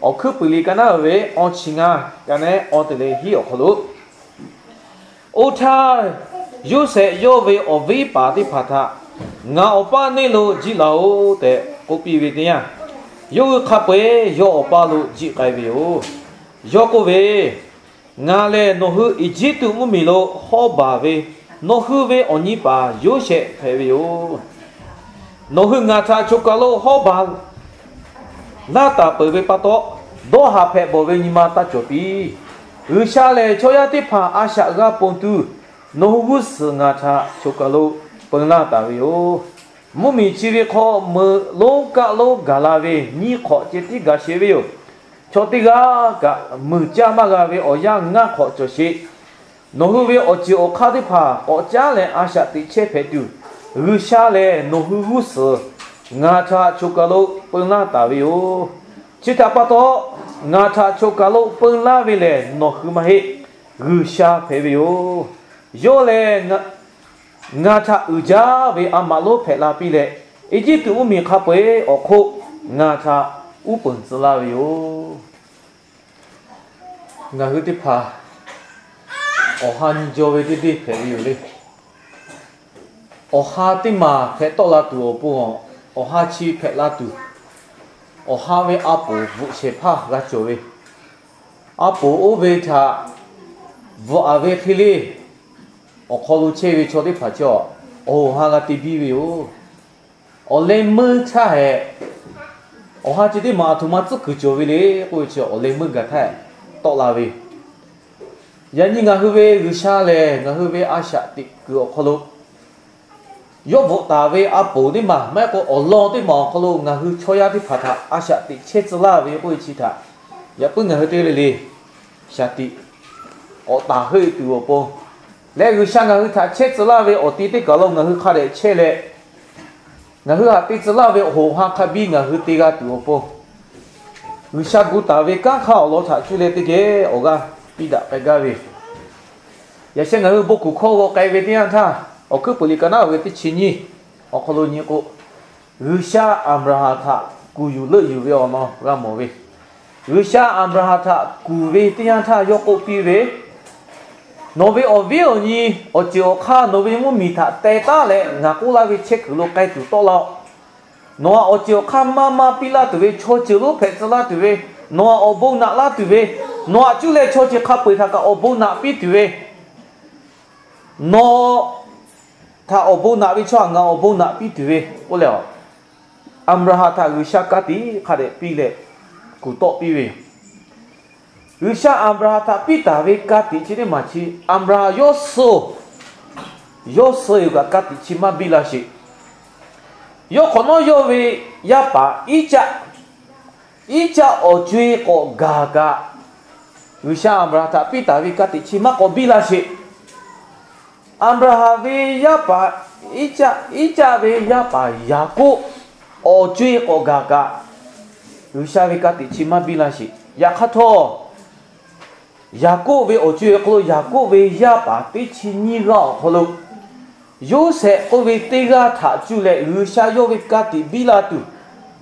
Awˬ hkuiˉ puiˍ liꞈ ka naˉ ve awˇ chi ngaˇ ka nehˉ awˇ te leh hiˉ awˬ hk'aw lo, Oˇ htaˇ, Yoˇsehꞈ yawˇ ve awˬ viˉ paˍ teˇ hpaˍ htaꞈ, Ngaˬ awˬ paˇ neˇ lo jiˆ laˬ-oꞈ tehꞈ k'oˆ piˇ ve teˇ yanˇ, yawˇ hui hk'a peu-eˬ yawˇ awˬ paˇ lo jiˆ k'ai ve yoˬ. Yawˇ k'oˆ ve, Ngaˬ lehˬ nawˬ hui Eˇjiˇtuꞈ mvuhˇmiˬ lo hawˉ baˬ ve nawˬ hui ve awˬ nyi paˍ Yoˇsehꞈ hpehꞈ ve yoˬ. Nawˬ hui ngaˬ htaꞈ choˬ kaˬ lo hawˉ baˬ laˇ taˍ peuˬ ve pa taw, dawˇ haˍ hpehꞈ bawˬ ve nyi ma taˇ cawˬ piˇ. G'uiˬsha lehˬ chaw yaˇ teˇ hpaˍ a shaꞈ g'a ponˬ tuˬ, nawˬ hui g'uˇ suhˍ ngaˬ htaꞈ choˬ kaˬ lo peu laˇ taˍ ve yoˬ. Mvuhˇmiˬ chi ve hk'aw meuꞈ lonˉ kaˆ lonˉ gaˬ la ve nyiˇ hk'awꞈ ceh tiˉ gaˬ sheˍ ve yoˬ. Chaw teˇ g'aˇ kaꞈ muiˬ caˇ maˇ g'a ve awˬ yanˇ ngaˇ hk'awꞈ cawˬ sheˍ. Nawˬ hui ve awˬ ceuˬ awˬ hk'aˇ teˇ hpaˍ k'awꞈ caˉ leh a shaꞈ teꞈ chehˇ hpehꞈ tuˬ, G'uiˬsha lehˬ nawˬ hui g'uˇ suhˍ ngaˬ htaꞈ choˬ kaˬ lo peu laˇ taˍ ve yoˬ. Chi htaꞈ pa taw, ngaˬ htaꞈ choˬ kaˬ lo peu laˇ ve lehˬ nawˬ hui maˇ heˆ, G'uiˬsha hpehꞈ ve yoˬ. Yawˇ lehˬ ngaˬ htaꞈ uiˍ jaˇ ve a maꞈ lonˉ hpehꞈ la piˇ leh, Eˇjiˇtuꞈ mvuhˇmiˬ hk'a peu-eˬ awˬ hk'oˆ ngaˬ htaꞈ uˉ peunˍ tcuh laˇ ve yoˬ. Ngaˬ hui teˇ hpaˍ awˬ ha nyi jaw ve teˇ deˇ hpehꞈ ve yoˬ le. Awˬ ha teˇ maˬ hpehꞈ tawˆ la tuˬ awˬ pon, awˬ ha chi hpehꞈ la tuˬ, awˬ ha ve a poˍ bvuhꞈ shehˍ hpaˇ g'a cawˬ ve, a poˍ oˇ ve htaꞈ bvuhꞈ-a ve hk'e le, awˬ hk'aw lo chehˇ ve chaw teˇ hpaˍ chi awˬ hoꞈ ha g'a te biˇ ve yoˬ. Awˬ leh meuˇ htaˇ hehꞈ, awˬ ha chi teˇ maˬ aˬ htoꞈ ma tcuhˉ kuiˬ cawˬ ve le k'oˆ ve chi awˬ leh meuˇ gaˬ htaˇ hehꞈ tawˆ la ve. Yaꞈ nyi ngaˬ hui ve G'uiˬsha lehˬ ngaˬ hui ve a shaꞈ teꞈ kuiˬ awˬ hk'aw lo yawˇ bvuhꞈ taˍ ve a poˍ teˇ maˬ maˇ heˆ k'o awˬ lawn teˇ maˬ awˬ hk'aw lo ngaˬ hui chaw yaˇ teˇ hpaˍ htaꞈ a shaꞈ teꞈ chehˇ tcuh laˇ ve k'oˆ ve chi htaꞈ yaꞈ puiˉ ngaˬ hui teˇ g'aˇ le le shaˍ tiꞈ k'awꞈ taˍ heuˆ tuˬ awˬ pon leh, G'uiˬsha ngaˬ hui htaꞈ chehˇ tcuh laˇ ve awˬ ti teˇ kaˬ lo ngaˬ hui hk'a dehꞈ chehˇ leh, ngaˬ hui htaꞈ te tcuh laˇ ve awˬ hoꞈ ha hk'a biˇ ngaˬ hui te g'a tuˬ awˬ pon, G'uiˬsha gu taˍ ve kanˉ hk'aˇ awˬ lawn htaꞈ cuˇ leh teˇ geh awˬ g'aˇ piˇ daꞈ k'ai gaˇ ve. Yaꞈ sheh ngaˬ hui bon kuˬ hkawˇ g'aw k'ai ve teˇ yanˇ htaˇ, Awˬ hkuiˉ puiˍ liꞈ ka naˉ ve teˇ chi nyiˇ awˬ hk'aw lo nyi k'o, G'uiˬsha Aˍbraˍhanˍ htaꞈ kuˬ yuˬ leuˆ yuˬ ve awˬ lawn g'a mawˬ ve. G'uiˬsha Aˍbraˍhanˍ htaꞈ kuˬ ve teˇ yanˇ htaˇ yawˇ k'oˆ piˇ ve, Nawˬ ve awˬ viˉ awˬ nyi awˬ ceuˬ awˬ hk'aˇ nawˬ ve mvuhˇmiˬ htaꞈ teh taˉ leh ngaˬ k'oˆ laˇ ve chehˇ kuiˬ lo k'ai tuˬ tawˆ la-oˬ. Nawˬ htaꞈ awˬ ceuˬ awˬ hk'aˇ maˇ maˇ piˇ laˇ tuˬ ve, chaw ceuˬ lonˉ hpehꞈ tcuh laˇ tuˬ ve, nawˬ htaꞈ awˬ bon naꞈ laˇ tuˬ ve, nawˬ htaꞈ cuˇ leh chaw ceuˬ hk'a peu-eˬ htaꞈ kaꞈ awˬ bon naꞈ piˇ tuˬ ve, nawˬ htaꞈ awˬ bon naꞈ ve chaw htaꞈ ngaˬ awˬ bon naꞈ piˇ tuˬ ve k'oˆ leh, Aˍbraˍhanˍ htaꞈ G'uiˬsha ka tiꞈ hk'a dehꞈ piˇ leh kuˬ tawˆ piˇ ve yoˬ. G'uiˬsha Aˍbraˍhanˍ htaꞈ piˇ taˍ ve ka tiꞈ chi teˇ maˬ chi, Aˍbraˍhanˍ yawˇ suh, yawˇ suh yoˬ kaꞈ ka tiꞈ chi maˇ biˇ la sheˍ. Yawˇ hk'awꞈ nawˉ yawˇ ve yaˇ paˍ Iˉcaˆ, Iˉcaˆ awˬ co-e k'awꞈ gaˬ kaꞈ, G'uiˬsha Aˍbraˍhanˍ htaꞈ piˇ taˍ ve ka tiꞈ chi maˇ k'awꞈ biˇ la sheˍ. Aˍbraˍhanˍ ve yaˇ paˍ Iˉcaˆ, Iˉcaˆ ve yaˇ paˍ Yaˍkoˆ awˬ co-e k'awꞈ gaˬ kaꞈ, G'uiˬsha ve ka tiꞈ chi maˇ biˇ la sheˍ. Yaꞈ hk'aˇ htawˇ, Yaˍkoˆ ve awˬ co-e awˬ hk'aw lo Yaˍkoˆ ve yaˇ paˍ teˇ chi nyiˇ g'aˇ awˬ hk'aw lo, Yoˇsehꞈ k'oˆ ve teˇ g'aˇ htaꞈ cuˇ leh G'uiˬsha yawˇ ve ka tiꞈ biˇ la tuˬ,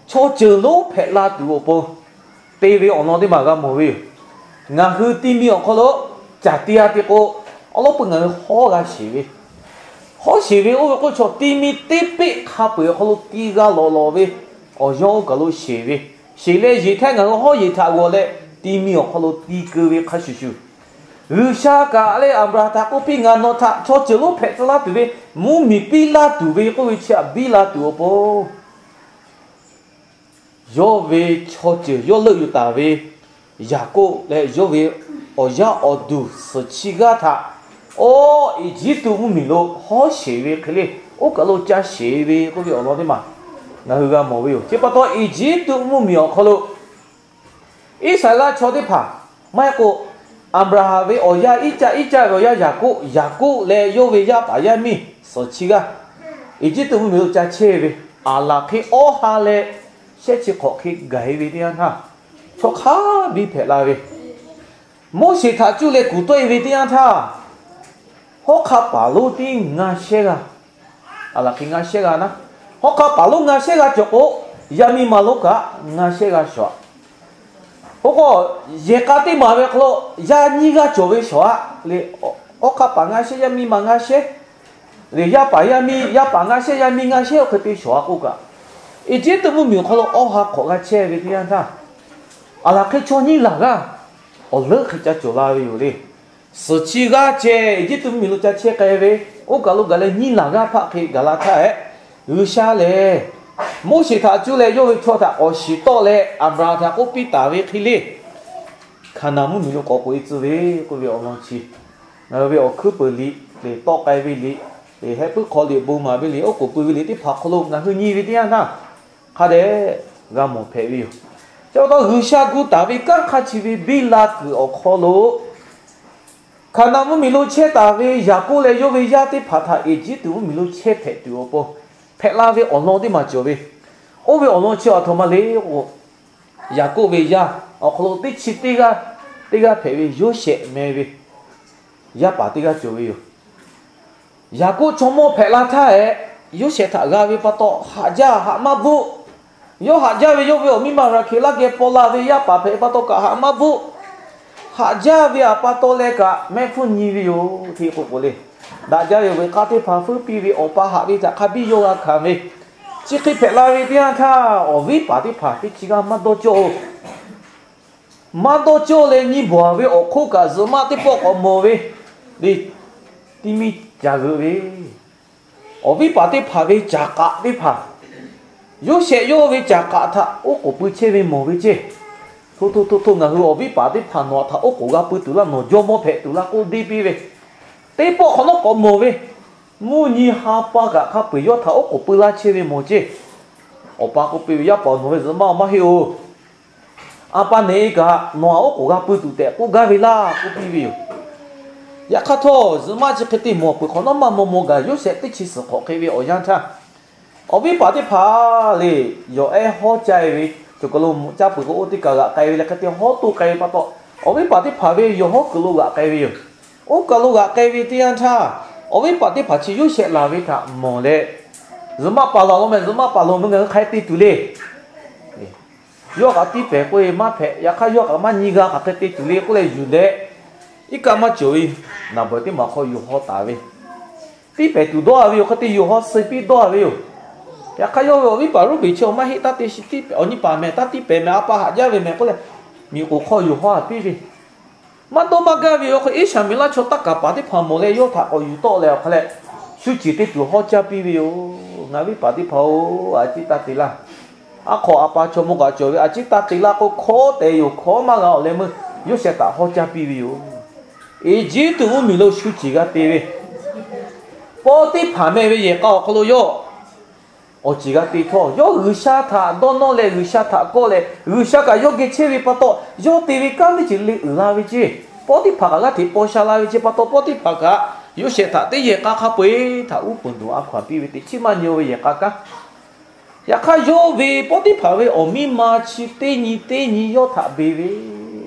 chaw ceuˬ lonˉ hpehꞈ la tuˬ awˬ pon te ve awˬ lawn teˇ maˬ g'a mawˬ ve yoˬ. Ngaˬ hui ti mi awˬ hk'aw lo caˬ te-a te k'o, awˉ lawˉ peuˬ ngaˬ hui hawˉ g'a sheˍ ve, hawˉ sheˍ ve oˇ ve k'o chaw ti mi teˇ peˆ hk'a peu-eˬ awˬ hk'aw lo ti g'a lawˬ lawˬ ve awˬ yawˇ oˇ kaˬ lo sheˍ ve, sheˍ leh yeˬ htaˇ ngaˬ hui hawˉ yeˬ htaꞈ g'awˬ leh ti mi awˬ hk'aw lo ti keu ve hk'a shuˍ shuˍ, G'uiˬsha kaꞈ leh Aˍbraˍhanˍ htaꞈ k'oˆ piˇ, Ngaˬ nawˬ htaꞈ chaw ceuˬ lonˉ hpehꞈ tcuh laˇ tuˬ ve, mvuhˇmiˬ piˇ laˇ tuˬ ve k'oˆ ve chi htaꞈ biˇ la tuˬ awˬ pon, yawˇ ve chaw ceuˬ yawˇ leuˆ yuˬ taˍ ve Yaˍkoˆ leh yawˇ ve awˬ yaˇ awˬ duˬ suhˍ chi g'aˇ htaꞈ oˇ Eˇjiˇtuꞈ mvuhˇmiˬ lo hawˉ sheˍ ve hk'e le, oˇ kaˬ lo ca sheˍ ve k'oˆ ve awˬ lawn teˇ maˬ ngaˬ hui g'a mawˬ ve yoˬ. Chi pa taw Eˇjiˇtuꞈ mvuhˇmiˬ awˬ hk'aw lo Iˉsaˍreˍlaˆ chaw teˇ hpaˍ maˇ heˆ k'o, Aˍbraˍhanˍ ve awˬ yaˇ Iˉcaˆ, Iˉcaˆ ve awˬ yaˇ Yaˍkoˆ, Yaˍkoˆ leh yawˇ ve yaˇ paˍ yaˇ miˇ suhˍ chi g'aˇ Eˇjiˇtuꞈ mvuhˇmiˬ lo ca chehˇ ve, aˬ laˬ hk'e awˇ ha leh shehˆ chi hk'awꞈ hk'e gaˬ-e ve teˇ yanˇ htaˇ, chaw hk'a biˇ hpehꞈ la ve, Moˉseˍ htaꞈ cuˇ leh kuˬ tawˆ-e ve teˇ yanˇ htaˇ, hawˉ hk'aˇ paˍ lonˉ tiˉ ngaˇ shehˉ g'aˇ, aˬ laˬ hk'e ngaˇ shehˉ g'aˇ naˉ, hawˉ hk'aˇ paˍ lonˉ ngaˇ shehˉ g'aˇ cawˬ k'o, yaˇ miˇ ma lonˉ kaꞈ ngaˇ shehˉ g'aˇ shawˍ-aꞈ. Oˇ k'o, yehˬ k'a teˇ maˬ ve hk'aw lo yaˇ nyiˇ g'aˇ cawˬ ve shawˍ aꞈ le. Awˉ hk'aˇ paˍ ngaˇ shehˉ, yaˇ miˇ ma ngaˇ shehˉ le. Yaˇ paˍ yaˇ miˇ, yaˇ paˍ ngaˇ shehˉ, yaˇ miˇ ngaˇ shehˉ, oˇ hk'e te shawˍ aꞈ k'oˆ kaꞈ, Eˇjiˇtuꞈ mvuhˇmiˬ awˬ hk'aw lo awˬ ha hk'awꞈ g'a chehˇ ve teˇ yanˇ htaˇ, aˬ laˬ hk'e chaw nyiˇ laˬ g'aˇ awˬ leuˉ hk'e ca cawˬ la ve yoˬ le. Suhˍ chi g'aˇ ceh Eˇjiˇtuꞈ mvuhˇmiˬ lo ca chehˇ k'ai ve, oˇ kaˬ lo gaˬ leh nyiˇ laˬ g'aˇ hpaˆ hk'e gaˬ la htaˇ hehꞈ, G'uiˬsha lehˬ Moˉseˍ htaꞈ cuˇ leh yawˇ ve chaw htaꞈ k'awꞈ shiˍ tawˆ leh Aˍbraˍhanˍ htaꞈ k'oˆ piˇ taˍ ve hk'e le, Hkaˍnanˍ mvuhˇmiˬ lo k'awꞈ k'oꞈ e tcuh ve k'oˆ ve awˬ lawn chi, ngaˬ hui ve awˬ hkuiˉ peuˬ liꞈ le, tawˆ k'ai ve liꞈ le, hehˆ puiˉ hk'aw liꞈ bon maˍ ve liꞈ, oˉ k'oˍ pui ve liꞈ teˇ hpaˍ hk'aw lo ngaˬ hui nyi ve teˇ yanˇ htaˇ, hk'a dehꞈ g'a mawˬ hpehꞈ ve yoˬ. Chi pa taw G'uiˬsha gu taˍ ve kanˉ hk'aˇ chi ve biˇ la kuiˬ awˬ hk'aw lo, Hkaˍnanˍ mvuhˇmiˬ lo chehˇ taˍ ve Yaˍkoˆ leh yawˇ ve yaˇ teˇ hpaˍ htaꞈ Eˇjiˇtuꞈ mvuhˇmiˬ lo chehˇ hpehꞈ tuˬ awˬ pon hpehꞈ la ve awˬ lawn teˇ maˬ cawˬ ve. Oˇ ve awˬ lawn chi aˬ htoꞈ ma le k'o, Yaˍkoˆ ve yaˇ awˬ hk'aw lo teˇ chi teˇ g'aˇ, teˇ g'aˇ hpehꞈ ve Yoˇsehꞈ meh ve yaˇ paˍ teˇ g'aˇ cawˬ ve yoˬ. Yaˍkoˆ chaw mawˇ hpehꞈ la htaˇ hehꞈ, Yoˇsehꞈ htaꞈ g'a ve pa taw haꞈ jaˇ haꞈ maˇ bvuhˆ. Yawˇ haꞈ jaˇ ve yawˇ ve awˬ miˇ ma Raˍhkeˍlaˆ geh paw la ve yaˇ paˍ hpehꞈ pa taw kaꞈ haꞈ maˇ bvuhˆ. Haꞈ jaˇ ve awˬ pa taw leh kaꞈ mehˆ hpfuhˇ nyi ve yoˬ hteˇ k'o k'o le. Daꞈ jaˇ ve awˬ ve k'aˇ teˇ hpaˍ fuiˉ piˇ ve awˬ pa haꞈ ve htaꞈ hk'a biˇ yawˇ g'a hkanˍ ve. Chi hk'e hpehꞈ la ve teˇ yanˇ htaˇ, awˬ viˉ paˍ teˇ hpaˍ teˇ chi g'aˇ maˇ dawˇ cawˇ-oˬ. Maˇ dawˇ cawˇ leh nyi bawˬ ve awˬ hk'oˆ kaꞈ zuhꞈ maˆ teˇ pawˆ k'awꞈ mawˬ ve le. Tiˇ miˇ caˬ g'euꞈ ve awˬ viˉ paˍ teˇ hpaˍ ve caˬ k'aꞈ teˇ hpaˍ, Yoˇsehꞈ yawˇ ve caˬ k'aꞈ htaꞈ oˉ k'oˍ pui chehˇ ve mawˬ ve ceˇ. Hto hto hto hto, ngaˬ hui awˬ viˉ paˍ teˇ hpaˍ nawˬ htaꞈ oˉ k'oˍ g'a pui tuˬ laˇ, nawˬ jawˇmawˇ hpehꞈ tuˬ laˇ k'oˆ deˇ piˇ ve. Teˇ pawˆ hk'awꞈ nawˉ k'awꞈ mawˬ ve, mvuhˇ nyi ha pa kaꞈ hk'a peu-eˬ yawˇ htaꞈ oˉ k'oˍ pui laˇ chehˇ ve mawˬ ceˇ. Awˬ pa k'oˆ piˇ ve, Yaˇ paˍ, nawˬ ve zuhꞈ maˆ maˇ heˆ-oˬ. A pa nehˬ kaꞈ nawˬ htaꞈ oˉ k'oˍ g'a pui tuˬ tehꞈ k'oˆ gaˇ ve laˇ k'oˆ piˇ ve yoˬ. Yaꞈ hk'aˇ htawˇ, zuhꞈ maˆ chi hk'e te mawˬ peuˬ hk'awꞈ nawˉ maˇ maw maw gaˬ Yoˇsehꞈ teˇ chi suhˍ hk'awꞈ hk'e ve awˬ yanˇ htaˇ, awˬ viˉ paˍ teˇ hpaˍ le, yawˬ ehˉ hawˉ caˇ ve cawˬ kaˬ lo mvuhꞈ caˇ peuˬ k'o, oˇ teˇ kaˬ g'aꞈ k'ai ve leh hk'e te hawˉ toˆ k'ai ve pa taw, awˬ viˉ paˍ teˇ hpaˍ ve yawˬ hawˉ kuiˬ lo g'aꞈ k'ai ve yoˬ. Oˇ kaˬ lo g'aꞈ k'ai ve teˇ yanˇ htaˇ, awˬ viˉ paˍ teˇ hpaˍ chi Yoˇsehꞈ laˬ ve htaꞈ mawˬ leh, zuhꞈ maˆ paˍ laˬ law meh, zuhꞈ maˆ paˍ laˬ meh, ngaˬ hui hk'a te tuˬ le. Yawˇ kaꞈ tiˇ pehˍ k'oˆ ve maˇ hpehꞈ. Yaꞈ hk'aˇ yawˇ kaꞈ maˇ nyi g'a hk'aˬ hk'e te tuˬ le k'oˆ leh yuˬ leh, iˉ kaˆ maˇ cawˬ ve naˍ bawˍ teˇ maˬ hk'aw yuˬ haw taˍ ve. Tiˇ pehˍ tuˬ dawˇ a ve yoˬ. Hk'e te yuˬ haw suh piˇ dawˇ a ve yoˬ. Yaꞈ hk'aˇ yawˇ ve awˬ viˉ paˍ Roˉbeˍ chi awˬ maˇ heˆ, taˇ te shi tiˇ pehˍ, awˬ nyi paˍ mehˍ taˇ tiˇ pehˍ mehˍ, a pa haꞈ jaˇ ve mehˍ k'oˆ leh, miˬ k'oˍ hk'aw yuˬ haw a piˇ ve. Maˇ dawˇ maˇ gaˇ ve yoˬ. Hk'e Iˉsaˍmeˍlaˆ chaw taˇ kaˍ paˍ teˇ hpaˍ mawˬ leh yawˇ htaꞈ k'awꞈ yuˬ tawˆ leh awˬ hk'a leh, shu ceˬ te tuˬ haw caˇ piˇ ve yoˬ. Ngaˬ viˉ paˍ teˇ hpaˍ-oˬ, a ciˉ taˇ te laˇ. Aˉ hk'aw a pa chaw mawˇ kaꞈ cawˬ ve, a ciˉ taˇ te laˇ k'o, hkawˉ tehꞈ yoˬ. Hkawˉ maˇ g'a awˬ leh meuˇ Yoˇsehꞈ htaꞈ haw caˇ piˇ ve yoˬ. Eˇjiˇtuꞈ mvuhˇmiˬ lo shu ceˬ g'a te ve Pawˇtiˇhpaˍ meh ve yehˬ k'a awˬ hk'aw lo yawˇ awˬ ceˬ g'a te htawˇ, yawˇ G'uiˬsha htaꞈ dawˇ nawˇ leh G'uiˬsha htaꞈ kawˆ leh G'uiˬsha kaꞈ yawˇ geh chehˇ ve pa taw, yawˇ te ve kanˉ teˇ ceuˬ le uiˍ la ve ceˇ. Pawˇtiˇhpaˍ kaꞈ g'aˇ hteꞈ paw sha la ve ceˇ pa taw, Pawˇtiˇhpaˍ kaꞈ Yoˇsehꞈ htaꞈ teˇ yehˬ k'a hk'a peu-eˬ htaꞈ uˉ peunˍ tuˬ a hkaw-anˬ piˇ ve teˇ chiˉ maˇ nyi-o ve yehˬ k'a kanˉ. Yaꞈ hk'aˇ, yawˇ ve Pawˇtiˇhpaˍ ve awˬ miˇ ma chi teˇ nyi teˇ nyi yawˇ htaꞈ beˬ ve.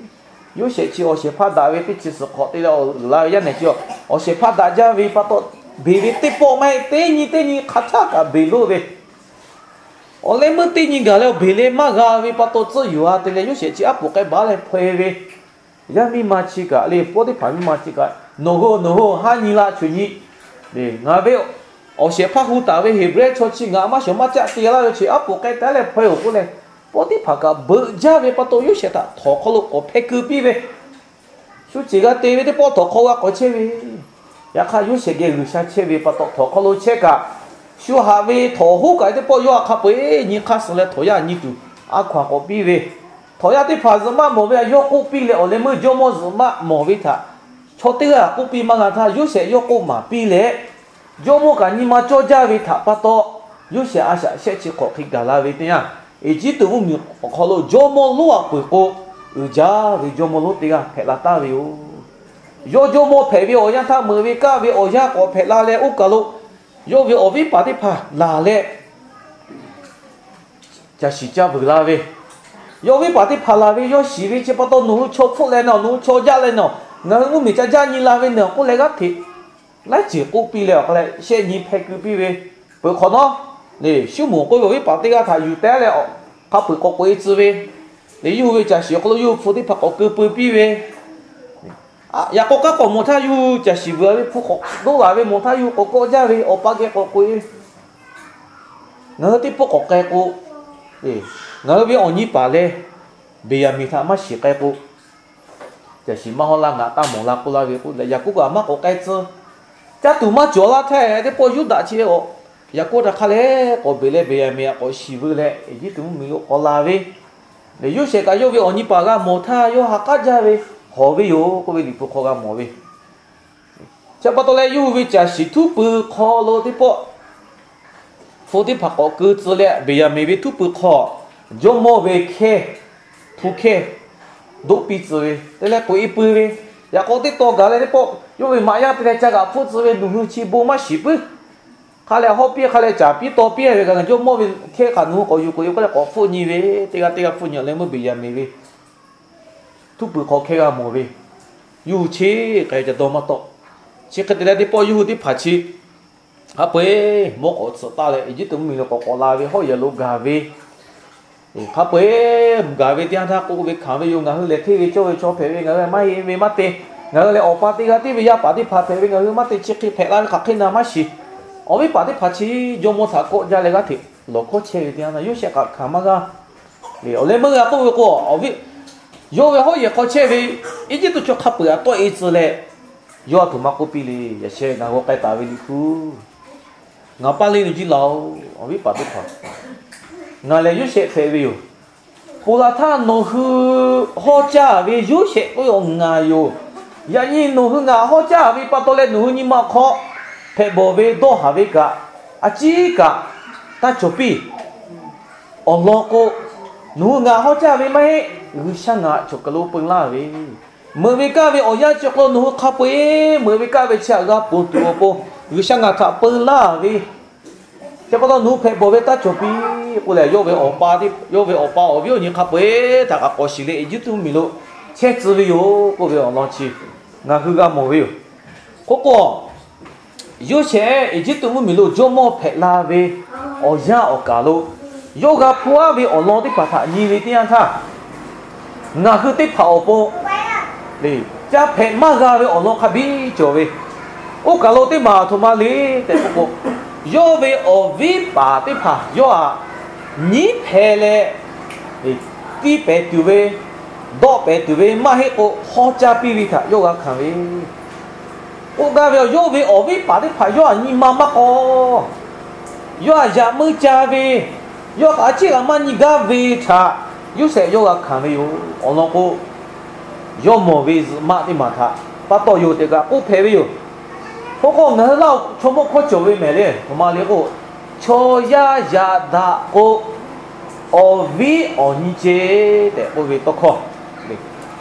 Yoˇsehꞈ chi awˬ shehˍ hpaˇ daꞈ ve teˇ chi suhˍ hk'awꞈ te leh uiˍ la ve yaˇ nehˬ chi, awˬ shehˍ hpaˇ daꞈ jaˇ ve pa taw, beˬ ve teˇ pawˆ maˇ heˆ, teˇ nyi teˇ nyi hk'a htaˇ kaꞈ beˬ loˇ ve. Awˬ leh meuˇ teˇ nyi gaˬ leh awˬ beˬ leh maˇ g'a ve pa taw, tcuhˇ yuˬ-a te leh Yoˇsehꞈ chi aˉ poꞈ k'ai baˬ leh hpaw-e ve. Yaˇ miˇ ma chi kaꞈ le, Pawˇtiˇhpaˍ miˇ ma chi kaꞈ, Nawˬ hui-oˬ, nawˬ hui haˉ nyi la choˬ nyi. Ngaˬ ve awˬ shehˍ hpaˇ hu taˍ ve Heˍbrehˇ chaw chi ngaˬ maˇ shawˍ maˇ caˆ te laˇ ve chi aˉ poꞈ k'ai taˍ leh hpaw-e-oˬ k'oˆ leh, Pawˇtiˇhpaˍ kaꞈ beuꞈ jaˇ ve pa taw, Yoˇsehꞈ htaꞈ htawnˍ hk'aw lo k'awꞈ hpeh keu piˇ ve. Shu ceˬ g'a te ve teˇ pawˆ htawnˍ hk'aw g'a k'awꞈ chehˇ ve. Yaꞈ hk'aˇ, Yoˇsehꞈ geh G'uiˬsha chehˇ ve pa taw, htawnˍ hk'aw lo chehˇ kaꞈ, shu haꞈ ve htawnˍ hoˉ kaꞈ teˇ pawˆ yawˇ a hk'a peu-eˬ nyi hk'aˇ suh leh htawnˍ yaˇ nyi tuˬ a hkaw-anˬ k'awꞈ piˇ ve. Htawnˍ yaˇ teˇ hpaˍ zuhꞈ maˆ mawˬ ve htaꞈ yawˇ k'oˆ piˇ leh, awˬ leh meuˇ jawˇmawˇ zuhꞈ maˆ mawˬ ve htaꞈ chaw teˇ g'aˇ k'oˆ piˇ maˇ g'a htaˇ, Yoˇsehꞈ yawˇ k'oˆ maˍ piˇ leh, jawˇmawˇ kaꞈ nyi ma cawˇ jaˇ ve htaꞈ pa taw, Yoˇsehꞈ a shaꞈ shehˆ chi hk'awꞈ hk'e gaˬ la ve teˇ yanˇ, Eˇjiˇtuꞈ mvuhˇmiˬ awˬ hk'aw lo jawˇmawˇ lonˉ a peuˬ k'o, uiˍ jaˇ ve jawˇmawˇ lonˉ teˇ g'aˇ hpehꞈ la taˍ ve yoˬ. Yawˇ jawˇmawˇ hpehꞈ ve awˬ yanˇ htaˇ, meuꞈ ve kaˇ ve awˬ yanˇ k'awꞈ hpehꞈ la leh, oˇ kaˬ lo yawˇ ve awˬ viˉ paˍ teˇ hpaˍ laˬ leh, caˬ shiˍ caˇ vuiˬ la ve. Yawˇ viˉ paˍ teˇ hpaˍ laˬ ve yawˇ shiˍ ve chi pa taw, Nawˬ hui chaw hpfuhˆ leh nawˬ, nawˬ hui chaw jaˇ leh nawˬ, ngaˬ hui mvuhˇmiˬ ca jaˇ nyi la ve nawˬ k'oˆ leh g'aˇ hteꞈ laiˉ ceuˬ k'oˆ piˇ leh awˬ hk'a leh shehˆ nyi hpeh keu piˇ ve. Peuˬ hk'awꞈ nawˉ, Suˉmonˍ k'oˆ ve awˬ viˉ paˍ teˇ g'aˇ htaꞈ yuˬ teh leh, hk'a peu-eˬ k'awꞈ k'oꞈ-e tcuh ve. Yawˇ hui ve caˬ shiˍ awˬ hk'aw lo yawˇ hui hpu teˇ hpaˍ k'awꞈ keu peu piˇ ve, yaꞈ k'aw k'aˉ k'awꞈ mawˬ htaˇ yawˇ hui caˬ shiˍ vuiˬ ve hpu k'awꞈ doˆ laˬ ve mawˬ htaˇ yawˇ hui k'awꞈ kawˆ jaˇ ve awˬ pa geh k'awꞈ k'oꞈ e ve, Ngaˬ hui teˇ pawˆ k'awꞈ k'ai k'o, ngaˬ hui ve awˬ nyi paˍ leh Beˍyaˍmenˍ htaꞈ maˇ shiˍ k'ai k'o, caˬ shiˍ maˇ hawˉ laˇ, ngaˬ taˇ mawˬ la k'oˆ laˇ ve k'o, Yaˍkoˆ kaꞈ maˇ k'awꞈ k'ai tcuh. Caˇ tuˬ maˇ cawˬ laˇ htaˇ, teˇ pawˆ Yuˇdaꞈ chi ve Yaˍkoˆ htaꞈ hk'a leh k'awꞈ beˬ leh Beˍyaˍmenˍ htaꞈ k'awꞈ shiˍ veu leh Eˇjiˇtuꞈ mvuhˇmiˬ lo k'awꞈ la ve, leh Yoˇsehꞈ kaꞈ yawˇ ve awˬ nyi paˍ g'a mawˬ htaˇ yawˇ ha k'aˉ jaˇ ve, hawˬ ve yoˬ k'oˆ ve Liꞈ hpu hk'aw g'a mawˬ ve. Chi pa taw leh yawˇ hui ve caˬ shiˍ htuˉ pui hk'aw lo teˇ pawˆ hpu teˇ hpaˍ k'awꞈ keu tcuh leh, Beˍyaˍmenˍ ve htuˉ pui hk'aw jawˇmawˇ ve hkehˇ, hpu hkehˇ doˆ piˇ tcuh ve te leh k'oꞈ e pui ve, yaꞈ k'aw teˇ taw gaˬ leh teˇ pawˆ yawˇ ve maꞈ yaˇ te leh ca kaꞈ hpfuhˆ tcuh ve, nawˬ hui chi bon maˇ shiˍ puiˉ. Hk'a leh hawˉ piˇ hk'a leh caˍ piˇ taw piˇ ve kaꞈ, jawˇmawˇ ve hkehˇ hk'a nawˬ hui k'awꞈ yuˬ k'oꞈ e k'oˆ leh k'awꞈ hpfuhˆ nyi ve, teˇ g'aˇ teˇ g'aˇ hpfuhˆ nyi leh meuˇ Beˍyaˍmenˍ ve htuˉ pui hk'aw hkehˇ g'a mawˬ ve, yawˇ hui chi hk'e ca dawˇ maˇ tawˆ. Chi hk'e te leh teˇ pawˆ yawˇ hui teˇ hpaˍ chi hk'a peu-eˬ mawˇ k'awꞈ tsuhꞈ taˍ leh Eˇjiˇtuꞈ mvuhˇmiˬ lo k'awꞈ k'awꞈ la ve hawˉ yehˬ lo gaˬ ve, hk'a peu-eˬ gaˬ ve teˇ yanˇ htaˇ k'oˆ ve hkanˍ ve yoˬ. Ngaˬ hui lehˬ hteˇ ve cawˇ ve chaw hpehꞈ ve, ngaˬ hui maˇ heˆ ve maˇ te. Ngaˬ hui lehˬ awˬ pa teˇ g'aˇ tiˉ ve yaˇ paˍ teˇ hpaˍ hpehꞈ ve, ngaˬ hui maˇ te, chi hk'e hpehꞈ la ve hk'aˬ hk'e na maˇ shiˍ. Awˬ viˉ paˍ teˇ hpaˍ chi jawˇmawˇ htaꞈ kawˆ jaˇ leh g'aˇ hteꞈ lawˬ hkawˇ chehˇ ve teˇ yanˇ htaˇ Yoˇsehꞈ kaꞈ hkanˍ maˇ g'a. Awˬ leh meuˇ g'a k'oˆ ve k'o, awˬ viˉ yawˇ ve hawˉ yehˬ hk'aw chehˇ ve Eˇjiˇtuꞈ chaw hk'a peu-eˬ htaꞈ tawˆ e tcuh leh, yawˇ a htoꞈ ma k'oˆ piˇ le, Yaꞈ sheh ngaˬ g'aw k'ai taˍ ve Liꞈ hpu, ngaˬ paˇ le nu jiˇ laˬ-oˬ. Awˬ viˉ paˍ teˇ hpaˍ, ngaˬ lehˬ Yoˇsehꞈ hpehꞈ ve yoˬ. Ponˬ laˬ htaˇ nawˬ hui hawˉ caˇ ve Yoˇsehꞈ k'oˆ ve awˬ ngaˬ yoˬ. Yaꞈ nyi nawˬ hui ngaˬ hawˉ caˇ ve pa taw leh nawˬ hui nyi ma awˬ hk'aw hpehꞈ bawˬ ve dawˇ haˍ ve kaꞈ, a ciˉ kaꞈ taˇ cawˬ piˇ. Awˬ lawn k'o, nawˬ hui ngaˬ hawˉ caˇ ve maˇ heˆ. G'uiˬsha ngaˬ cawˬ kaˬ lo peu laˇ ve, meuꞈ ve kaˇ ve awˬ yanˇ chi hk'aw lo nawˬ hui hk'a peu-eˬ meuꞈ ve kaˇ ve chi htaꞈ g'a ponˬ tuˬ awˬ pon G'uiˬsha ngaˬ htaꞈ peu laˇ ve, chi pa taw nawˬ hui hpehꞈ bawˬ ve taˇ cawˬ piˇ k'oˆ leh, yawˇ ve awˬ pa, yawˇ ve awˬ pa awˬ viˉ awˬ nyi hk'a peu-eˬ htaꞈ kaꞈ k'awꞈ shiˍ leh Eˇjiˇtuꞈ mvuhˇmiˬ lo chehˇ tcuh ve yoˬ k'oˆ ve awˬ lawn chi ngaˬ hui g'a mawˬ ve yoˬ. K'oˆ k'o, Yoˇsehꞈ Eˇjiˇtuꞈ mvuhˇmiˬ lo jawˇmawˇ hpehꞈ la ve awˬ yanˇ awˬ kaˬ lo, yawˇ g'a hpuˇ aˉ ve awˬ lawn teˇ hpaˍ htaꞈ nyi ve teˇ yanˇ htaˇ, ngaˬ hui teˇ hpaˍ awˬ pon lehˬ, ca hpehꞈ maˇ g'a ve awˬ lawn hk'a biˇ cawˬ ve. Oˇ kaˬ lo teˇ maˬ aˬ htoꞈ ma le tehꞈ k'oˆ k'o, yawˇ ve awˬ viˉ paˍ teˇ hpaˍ yawˇ htaꞈ nyiˉ hpeh leh, tiˇ pehˍ tuˬ ve, dawˆ pehˍ tuˬ ve maˇ heˆ k'o, hawˉ caˇ piˇ ve htaꞈ yawˇ g'a hkanˍ ve. K'oˆ gaˇ ve, yawˇ ve awˬ viˉ paˍ teˇ hpaˍ yawˇ htaꞈ nyi ma maˇ k'aw, yawˇ htaꞈ yaꞈ meuˇ ca ve, yawˇ htaꞈ a ciˉ g'a maˇ nyi gaˇ ve htaꞈ Yoˇsehꞈ yawˇ g'a hkanˍ ve yoˬ. Awˬ lawn k'o, yawˇ mawˬ ve zuhꞈ maˆ teˇ maˬ htaꞈ pa taw yoˬ tehꞈ kaꞈ k'oˆ hpehꞈ ve yoˬ. K'oˆ k'o, ngaˬ hui Laˇhuˍ chaw mawˇ hkawˇ cawˬ ve mehˍ le, aˬ htoꞈ ma le k'o, chaw yaˇ yaꞈ daꞈ k'o, awˬ viˉ awˬ nyi ce tehꞈ k'oˆ ve tawˇ hkawˇ.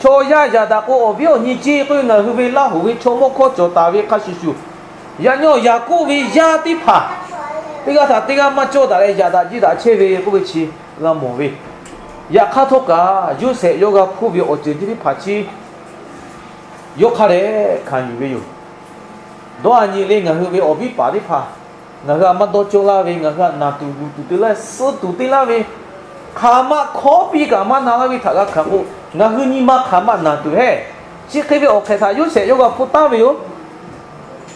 Chaw yaˇ yaꞈ daꞈ k'o, awˬ viˉ awˬ nyi ce k'oˆ ve ngaˬ hui ve Laˇhuˍ ve chaw mawˇ hkawˇ cawˬ taˍ ve hk'a shuˍ shuˍ, yaꞈ nyi awˬ Yaˍkoˆ ve yaˇ teˇ hpaˍ teˇ g'aˇ htaꞈ teˇ g'aˇ maˇ cawˇ daꞈ leh yaꞈ daꞈ jiˇ daꞈ chehˇ ve k'oˆ ve chi g'a mawˬ ve. Yaꞈ hk'aˇ htawˇ kaꞈ, Yoˇsehꞈ yawˇ g'a hpuˇ ve awˬ ceuˬ chi teˇ hpaˍ chi yawˇ hk'a dehꞈ hkanˍ yuˬ ve yoˬ. Dawˇ a nyi le, ngaˬ hui ve awˬ viˉ paˍ teˇ hpaˍ ngaˬ hui htaꞈ maˇ dawˇ cawˇ laˇ ve, ngaˬ hui htaꞈ naˬ tuˬ guˬ tuˬ te laˇ, suh tuˬ te laˇ ve, hk'aˬ ma hkawˉ piˇ kaꞈ maˇ na laˇ ve htaꞈ g'a hkanˍ k'o, ngaˬ hui nyi ma hk'aˬ ma naˬ tuˬ heˆ. Chi hk'e ve awˬ hk'ehꞈ htaꞈ Yoˇsehꞈ yawˇ g'a hpuˇ taˉ ve yoˬ.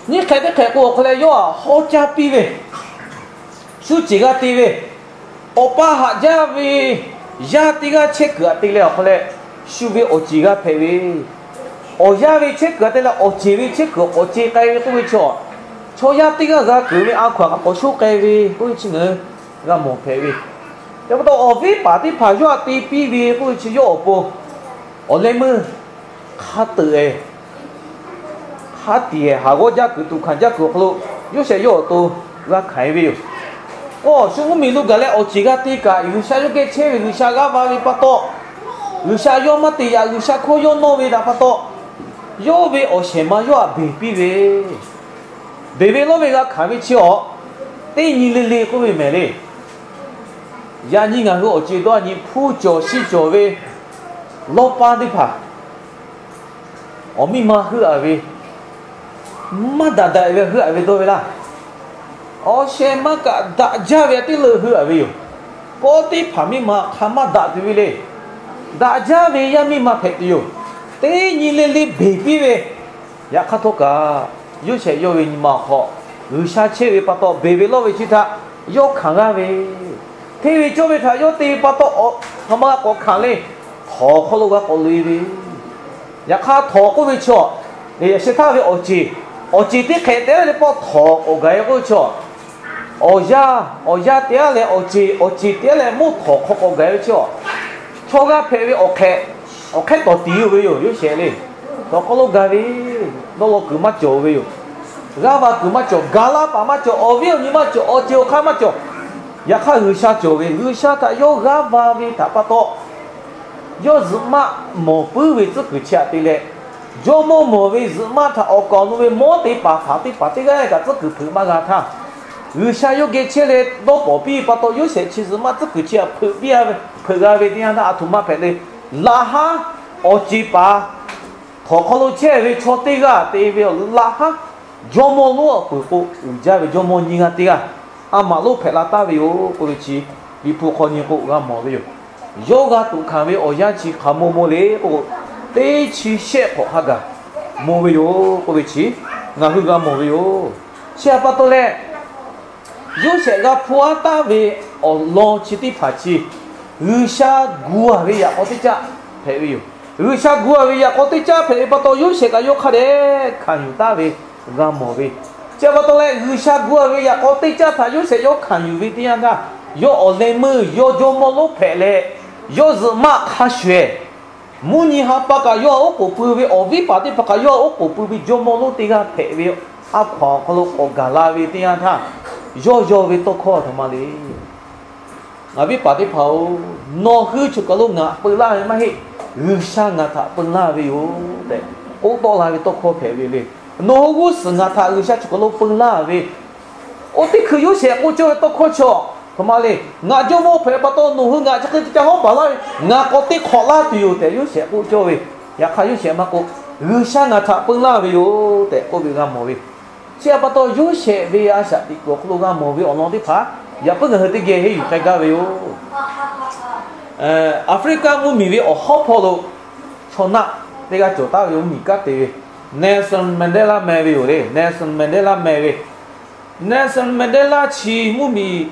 Nyiˇ hk'e teˇ hk'e k'o, awˬ hk'aw leh yawˇ htaꞈ hawˉ caˇ piˇ ve, shu ceˬ g'a te ve, awˬ pa haꞈ jaˇ ve yaˇ teˇ g'aˇ chehˇ kuiˬ htaꞈ te leh awˬ hk'aw leh, shu ve awˬ ceˬ g'a hpehꞈ ve, awˬ yanˇ ve chehˇ kuiˬ htaꞈ te leh awˬ ceˬ ve chehˇ kuiˬ k'awꞈ ce k'ai ve k'oˆ ve chi, chaw yaˇ teˇ g'aˇ g'a keunˍ ve a hkaw-anˬ kaꞈ k'awꞈ sho k'ai ve k'oˆ ve chi ngaˬ hui g'a mawˬ hpehꞈ ve. Chi pa taw, awˬ viˉ paˍ teˇ hpaˍ yawˇ htaꞈ te piˇ ve k'oˆ ve chi yawˇ awˬ pon awˬ leh meuˇ hk'a teuꞈ e hk'a tiˍ haˍ g'awˇ jaˇ kuiˬ tuꞈ hkanˍ jaˇ kuiˬ awˬ hk'aw lo, Yoˇsehꞈ yawˇ awˬ to g'a hkanˍ e ve yoˬ. K'o, shu mvuhˇmiˬ lo gaˬ leh awˬ ceˬ g'a te kaꞈ, G'uiˬsha yawˇ geh chehˇ ve G'uiˬsha g'aˇ va ve pa taw, G'uiˬsha yawˇ maˇ te yaꞈ, G'uiˬsha hkawˇ yawˇ nawˇ ve htaꞈ pa taw, yawˇ ve awˬ shehˍ ma yawˇ htaꞈ beˬ piˇ ve, beˬ ve lawˇ ve g'a hkanˍ ve chi awˬ teˇ nyi le le k'oˆ ve mehˍ le. Yaꞈ nyi ngaˬ hui awˬ ceˬ dawˇ nyi hpu cawˬ shi cawˬ ve lawˇ paˇ teˇ hpaˍ awˬ miˇ ma heuˆ-a ve, maˇ daꞈ daꞈ ve heuˆ-a ve dawˇ ve laˇ. Awˬ shehˍ ma kaꞈ daꞈ jaˇ ve teˇ leuˆ heuˆ-a ve yoˬ. Kawˆ teˇ hpaˍ miˇ ma hk'a maˇ daꞈ tuˬ ve le. daꞈ jaˇ ve yaˇ miˇ ma hpehꞈ tuˬ yoˬ. Teˇ nyi le le beˬ piˇ ve. Yaꞈ hk'aˇ htawˇ kaꞈ, Yoˇsehꞈ yawˇ ve nyi ma awˬ hk'aw G'uiˬsha chehˇ ve pa taw, beˬ ve lawˇ ve chi htaꞈ yawˇ hkanˍ g'aˇ ve, hteˇ ve cawˇ ve htaꞈ yawˇ te ve pa taw, a htoꞈ ma g'a k'awꞈ hkanˍ le, htawnˍ hk'aw lo g'a k'awꞈ loꞈ-e ve. Yaꞈ hk'aˇ htawnˍ k'oˆ ve chaw, yaꞈ sheh htaˇ ve awˬ ceˬ, awˬ ceˬ teˇ hk'ehꞈ te-a ve teˇ pawˆ htawnˍ k'awꞈ gaˬ-e k'oˆ ve chaw, awˬ yanˇ, awˬ yanˇ te-a leh awˬ ceˬ, awˬ ceˬ te-a leh mvuhˇ htawnˍ hk'aw k'awꞈ gaˬ-e ve chaw, chaw g'a hpehꞈ ve awˬ hk'ehꞈ, awˬ hk'ehˉ tawˍ tiˍ-o ve yoˬ. Yoˇsehꞈ le, htawnˍ hk'aw lo gaˬ ve, dawˇ law kuiˬ maˇ cawˬ ve yoˬ. G'aˇ va kuiˬ maˇ cawˬ, gaˬ laˇ paˍ maˇ cawˬ, awˬ viˉ awˬ nyi maˇ cawˬ, awˬ ceˬ awˬ hk'aˇ maˇ cawˬ. Yaꞈ hk'aˇ G'uiˬsha cawˬ ve, G'uiˬsha htaꞈ yawˇ g'aˇ va ve htaꞈ pa taw, yawˇ zuhꞈ maˆ mawˬ puiˉ ve tcuhˉ kuiˬ chi htaꞈ te leh, jawˇmawˇ mawˬ ve zuhꞈ maˆ htaꞈ awˬ kaˍ awˬ nu ve mawˉ te paˍ hpaˍ teˇ hpaˍ teˇ g'aˇ kaꞈ tcuhˉ kuiˬ hpeuꞈ maˇ g'a htaˇ, G'uiˬsha yawˇ geh chehˇ leh dawˇ pawˍ piˇ ve pa taw, Yoˇsehꞈ chi zuhꞈ maˆ tcuhˉ kuiˬ chi htaꞈ hpeuꞈ piˇ, hpeuꞈ g'a ve teˇ yanˇ htaˇ, a htoꞈ ma hpehꞈ le. Laꞈ haˉ awˬ ceˬ paˍ htawnˍ hk'aw lo chehˇ ve chaw teˇ g'aˇ te ve awˬ laꞈ haˉ jawˇmawˇ lonˉ awˬ peuˬ k'o, uiˍ jaˇ ve jawˇmawˇ nyiˇ g'aˇ teˇ g'aˇ a maꞈ lonˉ hpehꞈ la taˍ ve yoˬ k'oˆ ve chi, Liꞈ hpu hk'aw nyi k'o g'a mawˬ ve yoˬ. Yawˇ g'a tuꞈ hkanˍ ve awˬ yanˇ chi hk'aˬ mawˇ mawˇ le k'o, teˇ chi shehˆ hk'awꞈ hk'a gaˬ mawˇ ve yoˬ k'oˆ ve chi ngaˬ hui g'a mawˬ ve yoˬ. Chi htaꞈ pa taw leh, Yoˇsehꞈ g'a hpuˇ aˉ taˍ ve awˬ lawn chi teˇ hpaˍ chi, G'uiˬsha gu-a ve yaꞈ k'aw teˇ caˆ hpehꞈ ve yoˬ. G'uiˬsha gu-a ve yaꞈ k'aw teˇ caˆ hpehꞈ ve pa taw, Yoˇsehꞈ kaꞈ yawˇ hk'a dehꞈ hkanˍ yuˬ taˍ ve g'a mawˬ ve. Chi pa taw leh, G'uiˬsha gu-a ve yaꞈ k'aw teˇ caˆ htaꞈ Yoˇsehꞈ yawˇ hkanˍ yuˬ ve teˇ yanˇ htaˇ, yawˇ awˬ leh meuˇ yawˇ jawˇmawˇ lonˉ hpehꞈ leh, yawˇ zuhꞈ maˆ hk'a shuˍ-ehˍ, mvuhˇ nyi ha pa kaꞈ yawˇ htaꞈ oˉ k'oˍ pui ve, awˬ viˉ paˍ teˇ hpaˍ kaꞈ yawˇ htaꞈ oˉ k'oˍ pui ve jawˇmawˇ lonˉ teˇ g'aˇ hpehꞈ ve, a hkaw-anˬ awˬ hk'aw lo k'awꞈ gaˬ la ve teˇ yanˇ htaˇ, yawˇ yaw ve tawˇ hkawˇ a htoꞈ ma le. Ngaˬ viˉ paˍ teˇ hpaˍ-oˬ, nawˬ hui choˬ kaˬ lo ngaˬ peu laˇ ve maˇ heˆ. G'uiˬsha ngaˬ htaꞈ peu laˇ ve yoˬ tehꞈ k'oˆ tawˆ la ve tawˇ hkawˇ hpehꞈ ve le. Nawˬ hui g'uˇ suhˍ ngaˬ htaꞈ G'uiˬsha choˬ kaˬ lo peu laˇ ve, oˇ teˇ hkui Yoˇsehꞈ k'oˆ cawˇ ve tawˇ hkawˇ chi a htoꞈ ma le. Ngaˬ jawˇmawˇ hpehꞈ pa taw, nawˬ hui ngaˬ chi hk'e te ca hawˉ baˬ laˇ ve, ngaˬ k'awꞈ te hk'awꞈ laˇ tuˬ yoˬ tehꞈ Yoˇsehꞈ k'oˆ cawˇ ve. Yaꞈ hk'aˇ Yoˇsehꞈ maˇ k'o, G'uiˬsha ngaˬ htaꞈ peu laˇ ve yoˬ tehꞈ k'oˆ ve g'a mawˬ ve. Chi htaꞈ pa taw, Yoˇsehꞈ ve a shaꞈ teꞈ kuiˬ awˬ hk'aw lo g'a mawˬ ve awˬ lawn teˇ hpaˍ yaꞈ puiˉ ngaˬ hui teˇ geh henˇ yuˬ k'ai gaˇ ve yoˬ. Aˍfriˆkaˆ mvuhˇmiˬ ve awˬ hawˉ hpawˇ lo chaw naˆ teˇ g'aˇ cawˬ taˍ ve yoˬ. Mvuhˇmiˬ kanˉ te ve Nelson Mandela meh ve yoˬ le. Nelson Mandela meh ve, Nelson Mandela chi mvuhˇmiˬ,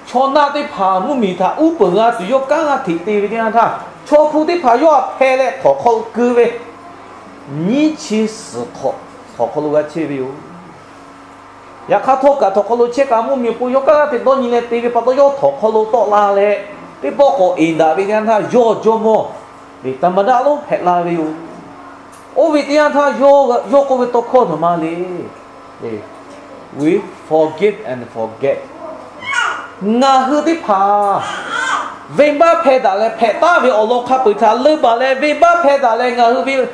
chaw naˆ teˇ hpaˍ mvuhˇmiˬ htaꞈ uˉ peunˍ g'a tuˬ yawˇ kanˉ g'a hteꞈ te ve teˇ yanˇ htaˇ, chaw hpu teˇ hpaˍ yawˇ htaꞈ hpeh leh htawnˍ hk'aw lo keu ve, nyiˇ chi suhˍ hk'awꞈ htawnˍ hk'aw lo g'a chehˇ ve yoˬ. Yaꞈ hk'aˇ htawˇ kaꞈ htawnˍ hk'aw lo chehˇ kaꞈ mvuhˇmiˬ k'o yawˇ kanˉ g'a hteꞈ dawˇ nyi leh te ve pa taw, yawˇ htawnˍ hk'aw lo tawˆ la leh, teˇ pawˆ k'awꞈ eˍ daꞈ ve teˇ yanˇ htaˇ yawˇ jawˇmawˇ le, taˍ maˍ daˆ lonˉ hpehꞈ la ve yoˬ. Oˇ ve teˇ yanˇ htaˇ yawˇ k'oˆ ve tawˇ hkawˇ a htoꞈ ma le. We forgive and forget. Ngaˬ hui teˇ hpaˍ venˇbaˆ hpehˇ daꞈ leh hpehꞈ taˍ ve awˬ lawn hk'a peu-eˬ htaꞈ leuˆ baˬ leh, venˇbaˆ hpehˇ daꞈ leh ngaˬ hui ve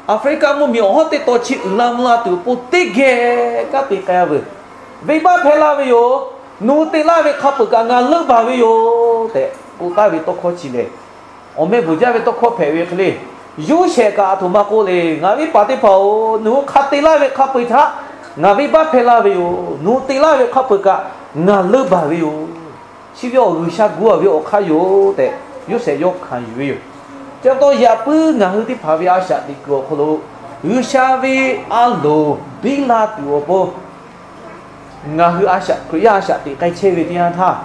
Aˍfriˆkaˆ mvuhˇmiˬ awˬ hawˉ teˇ taw chi uiˍ la mvuh la tuˬ awˬ pon teˇ geh kanˉ te k'ai-a veuˬ. Venˇbaˆ hpehˇ laˇ ve yoˬ. Nawˬ hui te laˇ ve hk'a peu-eˬ kaꞈ ngaˬ leuˆ baˬ ve yoˬ tehꞈ k'oˆ taˍ ve tawˇ hkawˇ chi lehˬ, awˬ meh bvuhˬ jaˇ ve tawˇ hkawˇ hpehꞈ ve hk'e le. Yoˇsehꞈ kaꞈ a htoꞈ ma k'oˆ le, Ngaˬ viˉ paˍ teˇ hpaˍ-oˬ, nawˬ hui hk'a te laˇ ve hk'a peu-eˬ htaꞈ ngaˬ venˇbaˆ hpehˇ laˇ ve yoˬ. Nawˬ hui te laˇ ve hk'a peu-eˬ kaꞈ ngaˬ leuˆ baˬ ve yoˬ. Chi ve awˬ G'uiˬsha gu-a ve awˬ hk'aˇ yoˬ tehꞈ, Yoˇsehꞈ yawˇ hkanˍ yuˬ ve yoˬ. Chi pa taw yaꞈ puiˉ ngaˬ hui teˇ hpaˍ ve a shaꞈ teꞈ kuiˬ awˬ hk'aw lo, G'uiˬsha ve a loˍ biˇ la tuˬ awˬ pon, ngaˬ hui a shaꞈ, Hkriꞈ yaˇ a shaꞈ teꞈ k'ai chehˇ ve teˇ yanˇ htaˇ,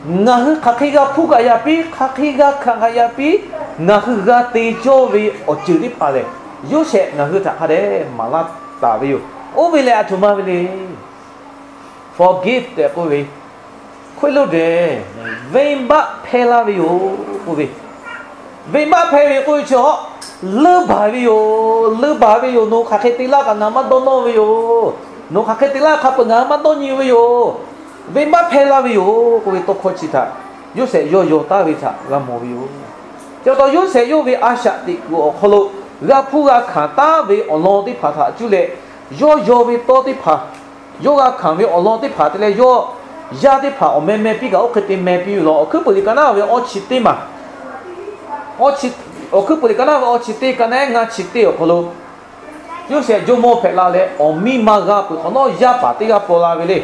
ngaˬ hui hk'aˬ hk'e g'a hpuˇ kaꞈ yaꞈ piˇ, hk'aˬ hk'e g'a hkanˍ kaꞈ yaꞈ piˇ, ngaˬ hui g'a te cawˇ ve awˬ ceuˬ teˇ hpaˍ lehˬ, Yoˇsehꞈ ngaˬ hui htaꞈ hk'a dehꞈ maˍ laˇ taˍ ve yoˬ. Oˇ ve lehˬ a htoꞈ ma ve le. Forgive tehꞈ k'oˆ ve, hk'oˆ lo dehꞈ venˇbaˆ hpehˇ laˇ ve yoˬ k'oˆ ve, venˇbaˆ hpehˇ ve k'oˆ ve chi a, leuˆ baˬ ve yoˬ. Leuˆ baˬ ve yoˬ. Nawˬ hk'aˬ hk'e te laˇ kaꞈ ngaˬ maˇ dawˇ nawˇ ve yoˬ. Nawˬ hk'aˬ hk'e te laˇ hk'a peu-eˬ ngaˬ maˇ dawˇ nyi ve yoˬ. Venˇbaˆ hpehˇ laˇ ve yoˬ k'oˆ ve tawˇ hkawˇ chi htaꞈ Yoˇsehꞈ yawˇ yaw taˍ ve htaꞈ g'a mawˬ ve yoˬ. Chi pa taw Yoˇsehꞈ yawˇ ve a shaꞈ teꞈ kuiˬ awˬ hk'aw lo g'a hpuˇ g'a hkanˍ taˍ ve awˬ lawn teˇ hpaˍ htaꞈ cuˇ leh, yawˇ yaw ve tawˇ teˇ hpaˍ, yawˇ g'a hkanˍ ve awˬ lawn teˇ hpaˍ te leh yawˇ yaˇ teˇ hpaˍ awˬ meh meh piˇ kaꞈ oˇ hk'e te meh piˇ ve law. Awˬ hkuiˉ puiˍ liꞈ ka naˉ ve awˬ chi teˇ maˬ, awˬ hkuiˉ puiˍ liꞈ ka naˉ ve awˬ chi teˇ ka naˉ ngaˇ chi teˇ awˬ hk'aw lo, Yoˇsehꞈ jawˇmawˇ hpehꞈ la leh awˬ miˇ ma g'a peuˬ hk'awꞈ nawˉ yaˇ paˍ teˇ g'aˇ paw la ve le.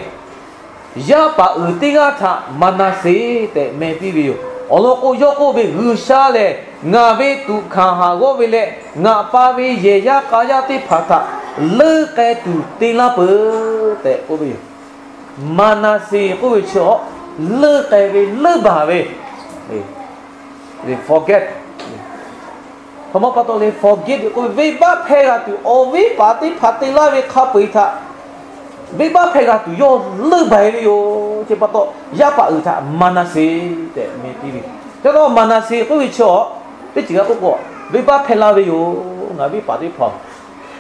Yaˇ paˍ uiˍ teˇ g'aˇ htaꞈ Maˍnaˍseˍ tehꞈ meh piˇ ve yoˬ. Awˬ lawn k'o, yawˇ k'oˆ ve, G'uiˬsha lehˬ ngaˬ ve tuꞈ hkanˍ haˍ g'awˇ ve leh, ngaˬ pa ve yehˬ yaˇ k'a yaˇ teˇ hpaˍ htaꞈ leuˆ k'ai tuˬ te laˇ peuˬ tehꞈ k'oˆ ve yoˬ. Maˍnaˍseˍ k'oˆ ve chi awˬ leuˆ k'ai ve, leuˆ baˬ ve, forget. Hk'aˬ ma pa taw leh forget k'oˆ ve, venˇbaˆ hpehˇ g'a tuˬ awˬ viˉ paˍ teˇ hpaˍ te laˇ ve hk'a peu-eˬ htaꞈ venˇbaˆ hpehˇ g'a tuˬ yawˇ leuˆ baˬ ve yoˬ. Chi pa taw, yaˇ paˍ uiˍ htaꞈ Maˍnaˍseˍ tehꞈ meh piˇ ve. Chi pa taw, Maˍnaˍseˍ k'oˆ ve chi awˬ teˇ ceuˬ g'a k'oˆ k'o, venˇbaˆ hpehˇ laˇ ve yoˬ. Ngaˬ viˉ paˍ teˇ hpaˍ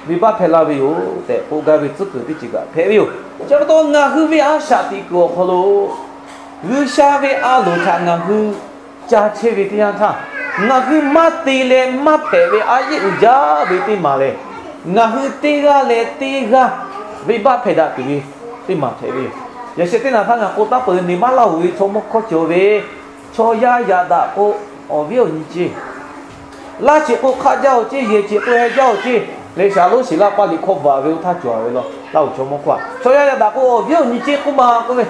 venˇbaˆ hpehˇ laˇ ve yoˬ tehꞈ k'oˆ gaˇ ve tcuhˉ kuiˬ teˇ ceuˬ kaꞈ hpehꞈ ve yoˬ. Chi pa taw, ngaˬ hui ve a shaꞈ teꞈ kuiˬ awˬ hk'aw lo G'uiˬsha ve a loˍ htaꞈ ngaˬ hui ca chehˇ ve teˇ yanˇ htaˇ, ngaˬ hui maˇ te leh maˇ hpehꞈ ve a yehˉ uiˍ jaˇ ve teˇ maˬ lehˬ, ngaˬ hui teˇ g'aˇ leh teˇ g'aˇ venˇbaˆ hpehˇ daꞈ tuˬ ve teˇ maˬ hpehꞈ ve yoˬ. Yaꞈ sheh teˇ naˍ htaˇ ngaˬ k'oˆ taˉ peuˬ, neˇ maˇ Laˇhuˍ ve chaw mawˇ hkawˇ cawˬ ve, chaw yaˇ yaꞈ daꞈ k'o, awˬ viˉ awˬ nyi ceˇ, laˇ cheꞈ k'o hk'aˆ jaˇ-oˬ ceˇ, yehˬ cheꞈ k'o heh jaˇ-oˬ ceˇ, leh shaˍ lonˉ shiˍ laˇ paˇ liꞈ hkawˇ bvuhꞈ ve oˇ htaˇ cawˬ ve law, Laˇhuˍ chaw mawˇ hkawˇ a, chaw yaˇ yaꞈ daꞈ k'o awˬ viˉ awˬ nyi ceˇ k'oˆ ma k'oˆ ve,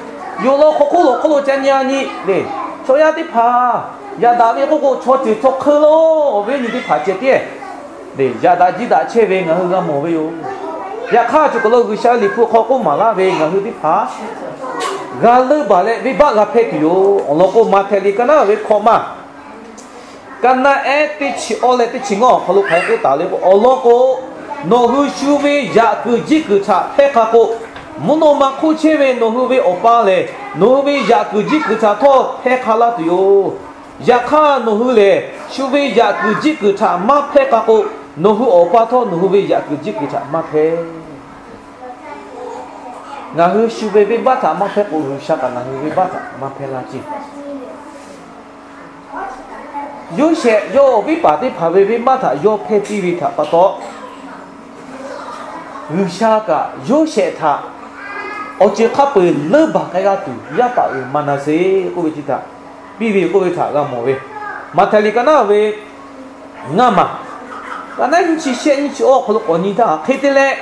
yonˍ law hk'aw hk'oˆ lo hk'oˆ lo ca nyi a nyi le. Chaw yaˇ teˇ hpaˍ yaꞈ daꞈ ve k'oˆ k'o, chaw ceuˬ chaw hk'eun lo awˬ viˉ awˬ nyi teˇ hpaˍ ceh tiˉ lehˬ, yaꞈ daꞈ jiˇ daꞈ chehˇ ve ngaˬ hui g'a mawˬ ve yoˬ. Yaꞈ hk'aˇ, cawˬ kaˬ lo G'uiˬsha ve Liꞈ hpu hk'aw k'oˆ maˍ laˇ ve, ngaˬ hui teˇ hpaˍ g'a leuˆ baˬ leh venˇbaˆ g'a hpehˇ tuˬ yoˬ. Awˬ lawn k'o, Maꞈhtehˍ liꞈ ka naˉ ve hkawꞈ ma, ka naˆ ehˉ teˇ chi awˇ leh teˇ chi ngaˇ awˬ hk'aw lo hk'aˬ hk'e k'oˆ taˍ le k'o, awˬ lawn k'o, nawˬ hui shu ve yaꞈ kuiˬ jiˇ kuiˬ htaꞈ hpehˇ hk'a k'o, mvuhˇ naw ma hk'oˆ chehˇ ve nawˬ hui ve Awˬ pa lehˬ, nawˬ hui ve yaꞈ kuiˬ jiˇ kuiˬ htaꞈ htawˇ hpehˇ hk'a laˇ tuˬ yoˬ. Yaꞈ hk'aˇ, nawˬ hui lehˬ shu ve yaꞈ kuiˬ jiˇ kuiˬ htaꞈ maˇ hpehˇ k'a k'o, nawˬ hui Awˬ pa htawˇ nawˬ hui ve yaꞈ kuiˬ jiˇ kuiˬ htaꞈ maˇ hpehˇ. Ngaˬ hui shu ve venˇbaˆ htaꞈ maˇ hpehˇ k'o, G'uiˬsha kaꞈ ngaˬ hui venˇbaˆ htaꞈ maˇ hpehˇ laˇ ceˇ. Yoˇsehꞈ yawˇ awˬ viˉ paˍ teˇ hpaˍ ve venˇbaˆ htaꞈ yawˇ hpehˇ piˇ ve htaꞈ pa taw, G'uiˬsha kaꞈ Yoˇsehꞈ htaꞈ awˬ ceuˬ hk'a peu-eˬ leuˉ baˬ k'ai g'a tuˬ, yaˇ paˍ uiˍ Maˍnaˍseˍ k'oˆ ve chi htaꞈ piˇ ve k'oˆ ve htaꞈ g'a mawˬ ve. Maꞈhtehˍ liꞈ ka naˉ ve ngaˇ maˬ, ka naˉ nyiˇ chi shehˆ nyiˇ chi awˇ awˬ hk'aw lo k'awꞈ nyi htaˇ, hk'e te leh,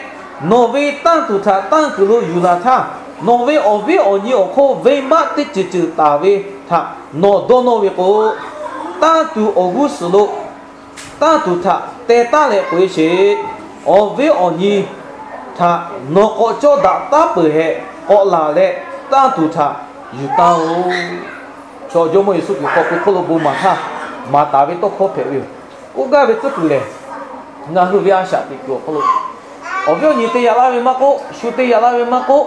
nawˬ ve tanˇ tuˬ htaꞈ tanˇ kuiˬ lo yuˬ laˬ htaˇ, nawˬ ve awˬ viˉ awˬ nyi awˬ hk'oˆ venˇbaˆ teˇ ceuˬ ceuˬ taˍ ve htaꞈ nawˬ dawˇ nawˇ ve k'o, tanˇ tuˬ awˬ g'uˇ suhˍ lo tanˇ tuˬ htaꞈ teh taˉ leh k'oꞈ-e sheˍ. Awˬ viˉ awˬ nyi htaꞈ nawˬ k'awꞈ cawˇ daꞈ taˉ peuˬ hehꞈ, k'awꞈ laˬ leh tanˇ tuˬ htaꞈ yuˬ taˉ-oˬ. Chaw Jawˇmawˇ Yeˍsuˆ Hkriꞈ hk'aw hk'oˆ lo bon maˍ htaˇ, maˍ taˍ ve tawˇ hkawˇ hpehꞈ ve yoˬ. K'oˆ gaˇ ve tcuhˉ kuiˬ lehˬ, ngaˬ hui ve a shaꞈ teꞈ kuiˬ awˬ hk'aw lo awˬ viˉ awˬ nyi te yaꞈ laˇ ve maˇ k'oˆ, shu te yaꞈ laˇ ve maˇ k'oˆ,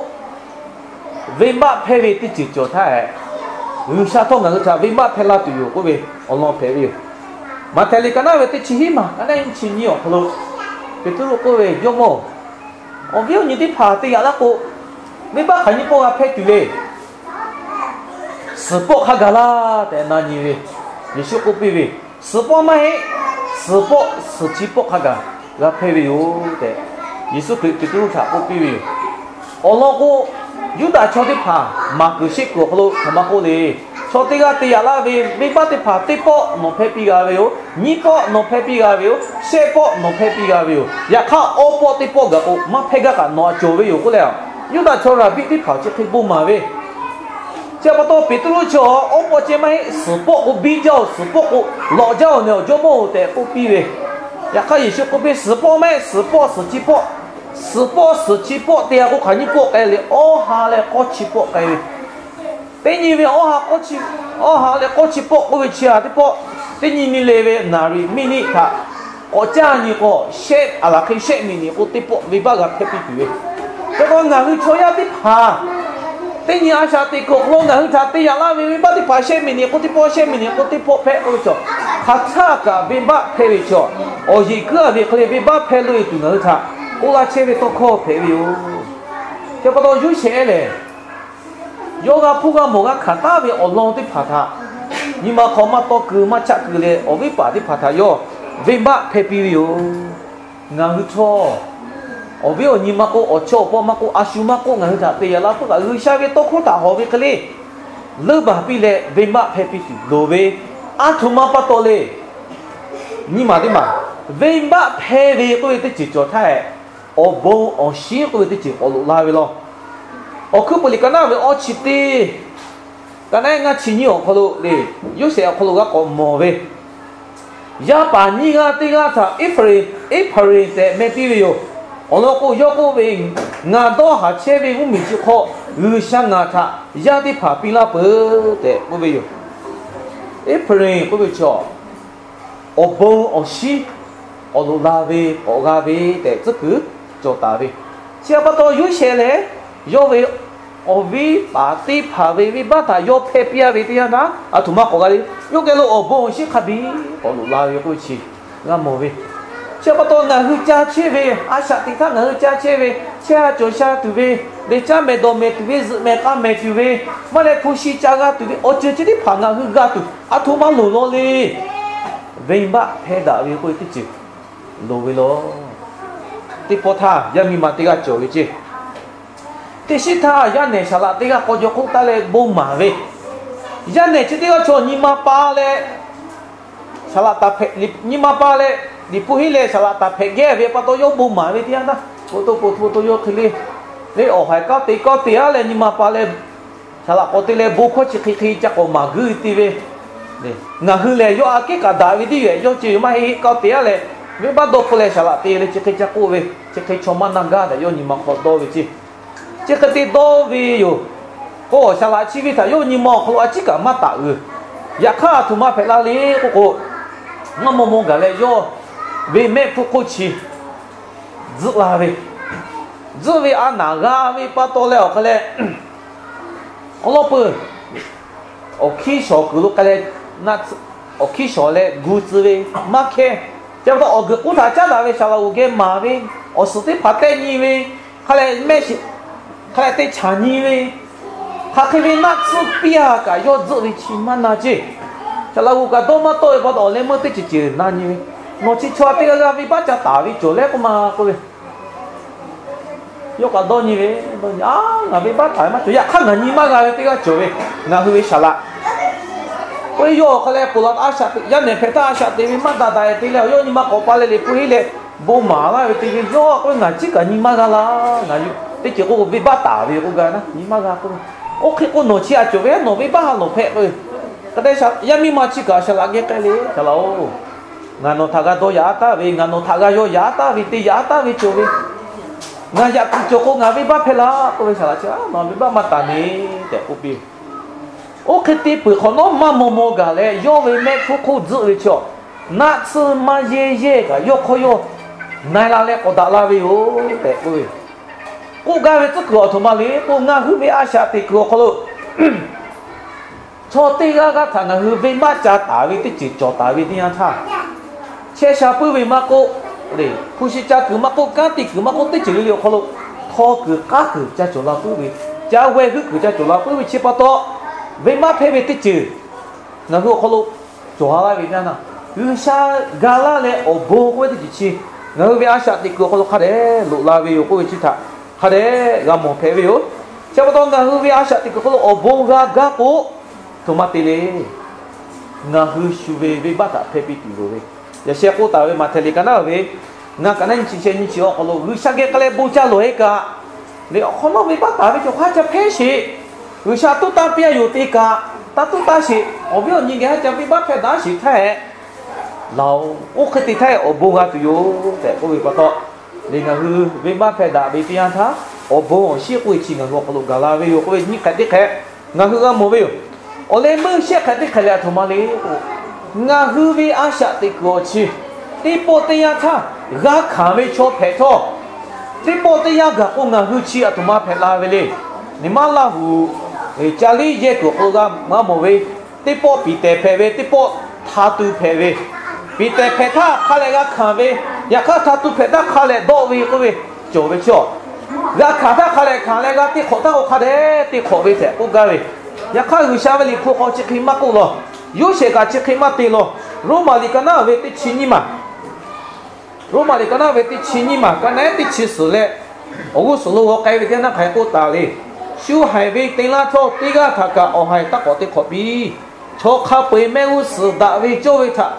venˇbaˆ hpehˇ ve teˇ ceuˬ cawˬ htaˇ, G'uiˬsha htawˇ ngaˬ hui htaꞈ venˇbaˆ hpehˇ laˇ tuˬ yoˬ k'oˆ ve awˬ lawn hpehꞈ ve yoˬ. Maꞈhtehˍ liꞈ ka naˉ ve teˇ chi hiˉ maˬ, ka naˉ nyiˇ chi nyiˇ awˬ hk'aw lo, Peˍtruˆ k'oˆ ve, Jawˇmawˇ-oˬ, awˬ viˉ awˬ nyi teˇ hpaˍ te yaꞈ laˇ k'o, venˇbaˆ hk'aˬ nyiˇ pawˆ g'a hpehˇ tuˬ le. Suhˍ pawˆ hk'a gaˬ laˇ tehꞈ na nyi ve, Yeˍsuˆ k'oˆ piˇ ve, suhˍ pawˆ maˇ heˆ, suhˍ pawˆ suhˍ chi pawˆ hk'a gaˬ g'a hpehˇ ve yoˬ tehꞈ, Yeˍsuˆ Hkriꞈ Peˍtruˆ htaꞈ k'oˆ piˇ ve yoˬ. Awˬ lawn k'o, Yuˇdaꞈ chaw teˇ hpaˍ maˍ kuiˬ sheˆ kuiˬ awˬ hk'aw lo hk'aˬ ma k'oˆ le, chaw teˇ g'aˇ te yaꞈ laˇ ve venˇbaˆ teˇ hpaˍ teˇ pawˆ nawˬ hpehˇ piˇ g'a ve yoˬ. Nyiˇ pawˆ nawˬ hpehˇ piˇ g'a ve yoˬ. Shehˆ pawˆ nawˬ hpehˇ piˇ g'a ve yoˬ. Yaꞈ hk'aˇ, awˇ pawˆ teˇ pawˆ gaˬ k'o, maˇ hpehˇ gaˇ kaꞈ nawˬ htaꞈ cawˬ ve yoˬ k'oˆ leh, Yuˇdaꞈ chaw raˍbiˆ teˇ hpaˍ chi hk'e bon maˍ ve, chi pa taw Peˍtruˆ chi awˬ awˇ pawˆ ceh maˇ heˆ, suhˍ pawˆ k'o biˇ jaˇ-oˬ, suhˍ pawˆ k'o lawꞈ jaˇ-oˬ, nawˬ Jawˇmawˇ-oˬ tehꞈ k'oˆ piˇ ve. Yaꞈ hk'aˇ, Yeˍsuˆ k'oˆ piˇ, suhˍ pawˆ maˇ heˆ, suhˍ pawˆ suhˍ chi pawˆ, suhˍ pawˆ suhˍ chi pawˆ te g'a k'o, hk'aˬ nyiˇ pawˆ k'ai le, awˇ ha leh k'awˇ chi pawˆ k'ai ve. Teˇ nyi ve awˇ ha k'awˇ chi, awˇ ha leh k'awˇ chi pawˆ k'oˆ ve chi a teˇ pawˆ, teˇ nyi nyi le ve naˍriˍ miˇniˆ htaꞈ k'awꞈ caˇ nyi k'o, shehˆ a laˬ hk'e shehˆ miˬniꞈ k'o teˇ pawˆ venˇbaˆ g'a hpehˇ piˇ tuˬ ve. Hk'e k'o, ngaˬ hui chaw yaˇ teˇ hpaˍ teˇ nyi a shaꞈ teꞈ kuiˬ awˬ hk'aw lo ngaˬ hui htaꞈ te yaꞈ laˇ ve venˇbaˆ teˇ hpaˍ shehˆ miˬniꞈ k'o teˇ pawˆ, shehˆ miˬniꞈ k'o teˇ pawˆ hpehꞈ k'oˆ ve chaw, hk'aˬ htaˇ kaꞈ venˇbaˆ hpehˇ ve chaw, awˬ yeˬ kuiˉ a ve hk'e le venˇbaˆ hpehˇ loꞈ-e tuˬ ngaˬ hui htaꞈ k'oˆ laˇ chehˇ ve tawˇ hkawˇ hpehꞈ ve yoˬ. Chi pa taw Yoˇsehꞈ lehˬ, yawˇ g'a hpuˇ g'a mawˬ g'a hkanˍ taˉ ve awˬ lawn teˇ hpaˍ htaꞈ nyi ma hk'aw maˇ tawˇ keu maˇ chaˆ keu leh, awˬ viˉ paˍ teˇ hpaˍ htaꞈ yawˇ venˇbaˆ hpehˇ piˇ ve yoˬ. Ngaˬ hui htawˇ, awˬ viˉ awˬ nyi maˇ k'oˆ, awˬ chawˇ awˬ pawˇ maˇ k'oˆ, a shu maˇ k'oˆ, ngaˬ hui htaꞈ te yaꞈ la puiˉ kaꞈ G'uiˬsha ve tawˇ hkawˇ htaꞈ hawˬ ve hk'e le, leuˉ baˬ piˇ leh venˇbaˆ hpehˇ piˇ tuˬ loˍ ve, a htoꞈ ma pa taw le. Nyi maˬ teˇ maˬ, venˇbaˆ hpehˇ ve k'oˆ ve teˇ ceuˬ cawˬ htaˇ, awˬ bon awˬ shinˉ k'oˆ ve teˇ ceuˬ k'awꞈ loꞈ la ve law. Awˬ hkuiˉ puiˍ liꞈ ka naˉ ve awˇ chi teˇ Ka naˉ ngaˇ chi nyiˇ awˬ hk'aw lo le, Yoˇsehꞈ awˬ hk'aw lo g'a k'awꞈ mawˬ ve, yaˇ paˍ nyiˇ g'aˇ teˇ g'aˇ htaꞈ Eˇhpaˍrenˍ, Eˇhpaˍrenˍ tehꞈ meh piˇ ve yoˬ. Awˬ lawn k'o, yawˇ k'oˆ ve, Ngaˬ dawˇ haˍ chehˇ ve mvuhˇmiˬ chi hk'aw G'uiˬsha ngaˬ htaꞈ yaˇ teˇ hpaˍ piˇ laˇ peuˬ tehꞈ k'oˆ ve yoˬ. Eˇhpaˍrenˍ k'oˆ ve chi awˬ bon awˬ shinˉ k'awꞈ loꞈ la ve, k'awꞈ g'a ve tehꞈ tcuhˉ kuiˬ cawˬ taˍ ve. Chi htaꞈ pa taw, Yoˇsehꞈ lehˬ yawˇ ve awˬ viˉ paˍ teˇ hpaˍ ve venˇbaˆ htaꞈ yawˇ hpehˇ piˇ-a ve teˇ yanˇ htaˇ, aˬ htoꞈ ma k'awꞈ g'a le. Yawˇ geh lo awˬ bon awˬ shinˉ hk'a biˇ k'awꞈ loꞈ la ve k'oˆ ve chi g'a mawˬ ve. Chi htaꞈ pa taw, ngaˬ hui ca chehˇ ve, a shaꞈ teꞈ htaˇ ngaˬ hui ca chehˇ ve, chehˇ a cawˬ sha tuˬ ve, leh caˇ mehˍ dawˬ mehˍ tuˬ ve, zuhꞈ mehˍ k'a mehˍ tuˬ ve, maˇ leh hpu shi ca g'a tuˬ ve, awˬ ceuˬ chi teˇ hpaˍ ngaˬ hui g'a tuˬ aˬ htoꞈ ma loˍ law le. Venˇbaˆ hpehˇ daꞈ ve k'oˆ ve teˇ ceuˬ loˍ ve law. Teˇ pawˆ htaˇ, yaˇ miˇ ma teˇ g'aˇ cawˬ ve ceˇ. Teˇ shinˉ htaˇ, yaˇ nehˬ saˍ laꞈ teˇ g'aˇ k'aw jaw hk'oˆ taˇ leh bon maˍ ve. Yaˇ nehˬ chi teˇ g'aˇ chaw nyi ma pa leh, saˍ laꞈ taˍ hpehꞈ, nyi ma pa leh, liꞈ hpu henˇ leh saˍ laꞈ taˍ hpehꞈ gehˇ ve pa taw, yawˇ bon maˍ ve teˇ yanˇ htaˇ, po to po to to yawˇ hk'e le, le awˬ haiˬ kawˆ te kawˆ te-a leh nyi ma pa leh, saˍ laꞈ k'awꞈ te leh bon hkawˇ chi hk'e hk'e ca k'awꞈ maˍ guiˇ te ve. Ngaˬ hui lehˬ, yawˇ aꞈ kehˉ kaꞈ daꞈ ve teˇ yehˬ yawˇ ceh yoˬ, maˇ heˆ heˆ kawˆ te-a leh, venˇbaˆ dawˇ hpfuhˇ leh saˍ laꞈ te leh chi hk'e ca k'oˆ ve, chi hk'e chaw maˇ na gaˇ tehꞈ yawˇ nyi ma hk'aw dawˇ ve ceˇ. Chi hk'e te dawˇ ve yoˬ. K'o, saˍ laꞈ chi ve htaꞈ yawˇ nyi ma awˬ hk'aw lo a ciˉ kaꞈ maˇ taˍ uiˍ. Yaꞈ hk'aˇ, aˬ htoꞈ ma hpehꞈ la le k'oˆ k'o, maˇ maw maw gaˬ leh yawˇ ve mehˆ hpfuhˇ hk'oˆ chi tzuhˆ la ve, tzuhˆ ve a naˍ g'a ve pa taw leh awˬ hk'aw leh, awˬ lawn peuˬ, awˬ hkiˇ shawˍ kuiˬ lo k'ai leh, awˬ hkiˇ shawˍ leh gu tcuh ve maˇ hkehˇ. Chi pa taw, awˬ guiˬ k'uˉ htaꞈ caˉ daꞈ ve saˍ laꞈ g'oˍ geh maˍ ve, awˬ suhˍ teˇ hpaˍ tehˆ nyi ve, hk'a leh mehˆ shiˍ, hk'a leh teˇ chaꞈ nyi ve, hk'aˬ hk'e ve naˆ tsuhˇ piˇ-a kaꞈ yawˇ tzuhˆ ve chi maˇ na ceˇ. Saˍ laꞈ g'oˍ kaꞈ dawˇ maˇ tawˆ ve pa taw, awˬ leh meuˇ teˇ ceuˬ ceuˬ na nyi ve, Nawˬ chi chaw teˇ g'aˇ g'aˇ venˇbaˆ ca taˍ ve cawˬ leh k'oˆ ma k'oˆ ve, yawˇ kaꞈ dawˇ nyi ve, a, ngaˬ venˇbaˆ taˍ ve maˇ cawˬ. Yaꞈ hk'aˇ, ngaˬ nyi maˇ g'a ve teˇ g'aˇ cawˬ ve, ngaˬ hui ve saˍ laꞈ. Oˇ ve yawˇ awˬ hk'aw leh ponˬ laˬ a shaꞈ teꞈ, yaˇ nehˬ hpehꞈ htaˇ a shaꞈ teꞈ ve maˇ daꞈ daꞈ-e te leh, awˬ yawˇ nyi ma k'awꞈ pa leh liꞈ hpu henˇ leh bon maˍ laˇ ve te ve, yawˇ k'oˆ ve, Ngaˬ ciˉ kaꞈ nyi maˇ g'a laˇ. Ngaˬ teˇ ceuˬ k'o venˇbaˆ taˍ ve k'oˆ gaˇ na, nyi maˇ g'a k'oˆ ve. Oˇ hk'e k'o, nawˬ chi a cawˬ ve, nawˬ venˇbaˆ ha lawˬ hpehꞈ k'oˆ ve. Hk'e te, yaˇ miˇ ma chi kaꞈ saˍ laꞈ geh k'ai le, Saˍ laꞈ-oˬ, ngaˬ nawˬ htaꞈ g'a dawˇ yaꞈ-a taˍ ve, ngaˬ nawˬ htaꞈ g'a yaw yaꞈ-a taˍ ve te yaꞈ-a taˍ ve cawˬ ve, ngaˬ yaꞈ kuiˬ cawˬ k'o ngaˬ venˇbaˆ hpehˇ laˇ k'oˆ ve, saˍ laꞈ chi a, nawˬ venˇbaˆ maˇ taˍ ne tehꞈ k'oˆ piˇ. Oˇ hk'e te peuˬ hk'awꞈ nawˉ, maˇ maw maw gaˬ leh yawˇ ve mehˆ hpfuhˇ hk'oˆ tzuhˆ ve chaw, naˆ tsuhˇ maˇ yeˇ yehˇ kaꞈ yawˇ hk'aw yawˇ na-e la leh k'awꞈ daꞈ la ve yoˬ tehꞈ k'oˆ ve. K'oˆ gaˇ ve tcuhˉ kuiˬ aˬ htoꞈ ma le k'o, ngaˬ hui ve a shaꞈ teꞈ kuiˬ awˬ hk'aw lo chaw teˇ g'aˇ g'aˇ htaꞈ ngaˬ hui venˇbaˆ ca taˍ ve teˇ ceuˬ cawˬ taˍ ve teˇ yanˇ htaˇ, chehˇ sha puiˉ ve maˇ k'oˆ, hpu shi ca kuiˬ maˇ k'oˆ, kanˉ te kuiˬ maˇ k'oˆ, teˇ ceuˬ le le awˬ hk'aw lo htaw kuiˬ k'aˉ kuiˬ ca cawˬ la puiˉ ve, ca weh huiˉ kuiˬ ca cawˬ la puiˉ ve chi pa taw, venˇbaˆ hpehˇ ve teˇ ceuˬ ngaˬ hui awˬ hk'aw lo cawˬ a laˇ ve teˇ yanˇ, G'uiˬsha ga laˇ leh awˬ bon k'oˆ ve teˇ ceuˬ chi ngaˬ hui ve a shaꞈ teꞈ kuiˬ awˬ hk'aw lo hk'a dehꞈ loꞈ la ve yoˬ k'oˆ ve chi htaꞈ hk'a dehꞈ g'a mawˬ hpehꞈ ve yoˬ. Chi pa taw, ngaˬ hui ve a shaꞈ teꞈ kuiˬ awˬ hk'aw lo awˬ bon g'a gaˇ k'o, htoꞈ ma te le. Ngaˬ hui shu ve venˇbaˆ htaꞈ hpehˇ piˇ tuˬ loˍ ve, yaꞈ sheh k'oˆ taˍ ve Maꞈhtehˍ liꞈ ka naˉ ve ngaˇ ka naˉ nyi chi sheh nyi chi awˬ hk'aw lo, G'uiˬsha geh k'ai leh bon ca lawˬ-e kaꞈ, le awˬ hk'awꞈ nawˉ venˇbaˆ taˍ ve cawˬ hk'a ca hpehˇ sheˍ. G'uiˬsha tuˉ tanˇ piˇ-a yoˬ te kaꞈ, taˇ tuˉ tanˇ sheˍ. Awˬ viˉ awˬ nyi geh haˉ ca venˇbaˆ hpehˇ daꞈ sheˍ htaˇ hehꞈ, laˬ-oˬ, oˇ hk'e te htaˇ hehꞈ awˬ bon g'a tuˬ yoˬ tehꞈ k'oˆ ve pa taw, le ngaˬ hui venˇbaˆ hpehˇ daꞈ ve teˇ yanˇ htaˇ, awˬ bon awˬ shiˉ k'oˆ ve chi ngaˬ hui awˬ hk'aw lo gaˬ la ve yoˬ k'oˆ ve nyiˇ hk'ehꞈ teˇ hk'ehꞈ ngaˬ hui g'a mawˬ ve yoˬ. Awˬ leh meuˇ shehˆ hk'ehꞈ teˇ hk'ehꞈ lehˬ aˬ htoꞈ ma le k'o, ngaˬ hui ve a shaꞈ teꞈ kuiˬ awˬ chi teˇ pawˆ teˇ yanˇ htaˇ g'a hkanˍ ve chaw hpehꞈ htawˇ, teˇ pawˆ teˇ yanˇ gaˬ k'o ngaˬ hui chi aˬ htoꞈ ma hpehꞈ la ve le. Niꞈ maˉ Laˇ huˍ ca liˇ yehˇ kuiˬ awˬ hk'aw lo g'a maˇ mawˬ ve, teˇ pawˆ Piˍtehˍ hpehꞈ ve, teˇ pawˆ Htaˇ tuˇ hpehꞈ ve. Piˍtehˍ hpehꞈ htaˇ hk'a lehꞈ g'a hkanˍ ve, yaꞈ hk'aˇ Htaˇ tuˇ hpehꞈ htaˇ hk'a lehꞈ dawˆ ve k'oˆ ve cawˬ ve chaw, g'a hkanˍ htaˇ hk'a lehꞈ hkanˍ leh g'a te hk'awꞈ htaˇ k'o hk'a dehꞈ te hk'awꞈ ve tehꞈ k'oˆ gaˇ ve. Yaꞈ hk'aˇ G'uiˬsha ve liꞈ hpu hk'aw chi hk'e maˇ k'oˆ law. Yoˇsehꞈ kaꞈ chi hk'e maˇ te law. Roˉmaꞈ liꞈ ka naˉ ve teˇ chi nyiˇ maˬ Roˉmaꞈ liꞈ ka naˉ ve teˇ chi nyiˇ maˬ ka naˉ teˇ chi suhˍ leh, awˬ g'uˇ suhˍ lo g'aw k'ai ve teˇ naˇ hk'aˬ hk'e k'oˆ taˍ le. Shu haiˬ ve te laˇ htawˇ teˇ g'aˇ htaꞈ kaꞈ awˬ haiˬ taˇ k'awꞈ te hk'awꞈ piˇ. Chaw hk'a peu-eˬ mehˆ g'uˇ suhˍ daꞈ ve cawˇ ve htaꞈ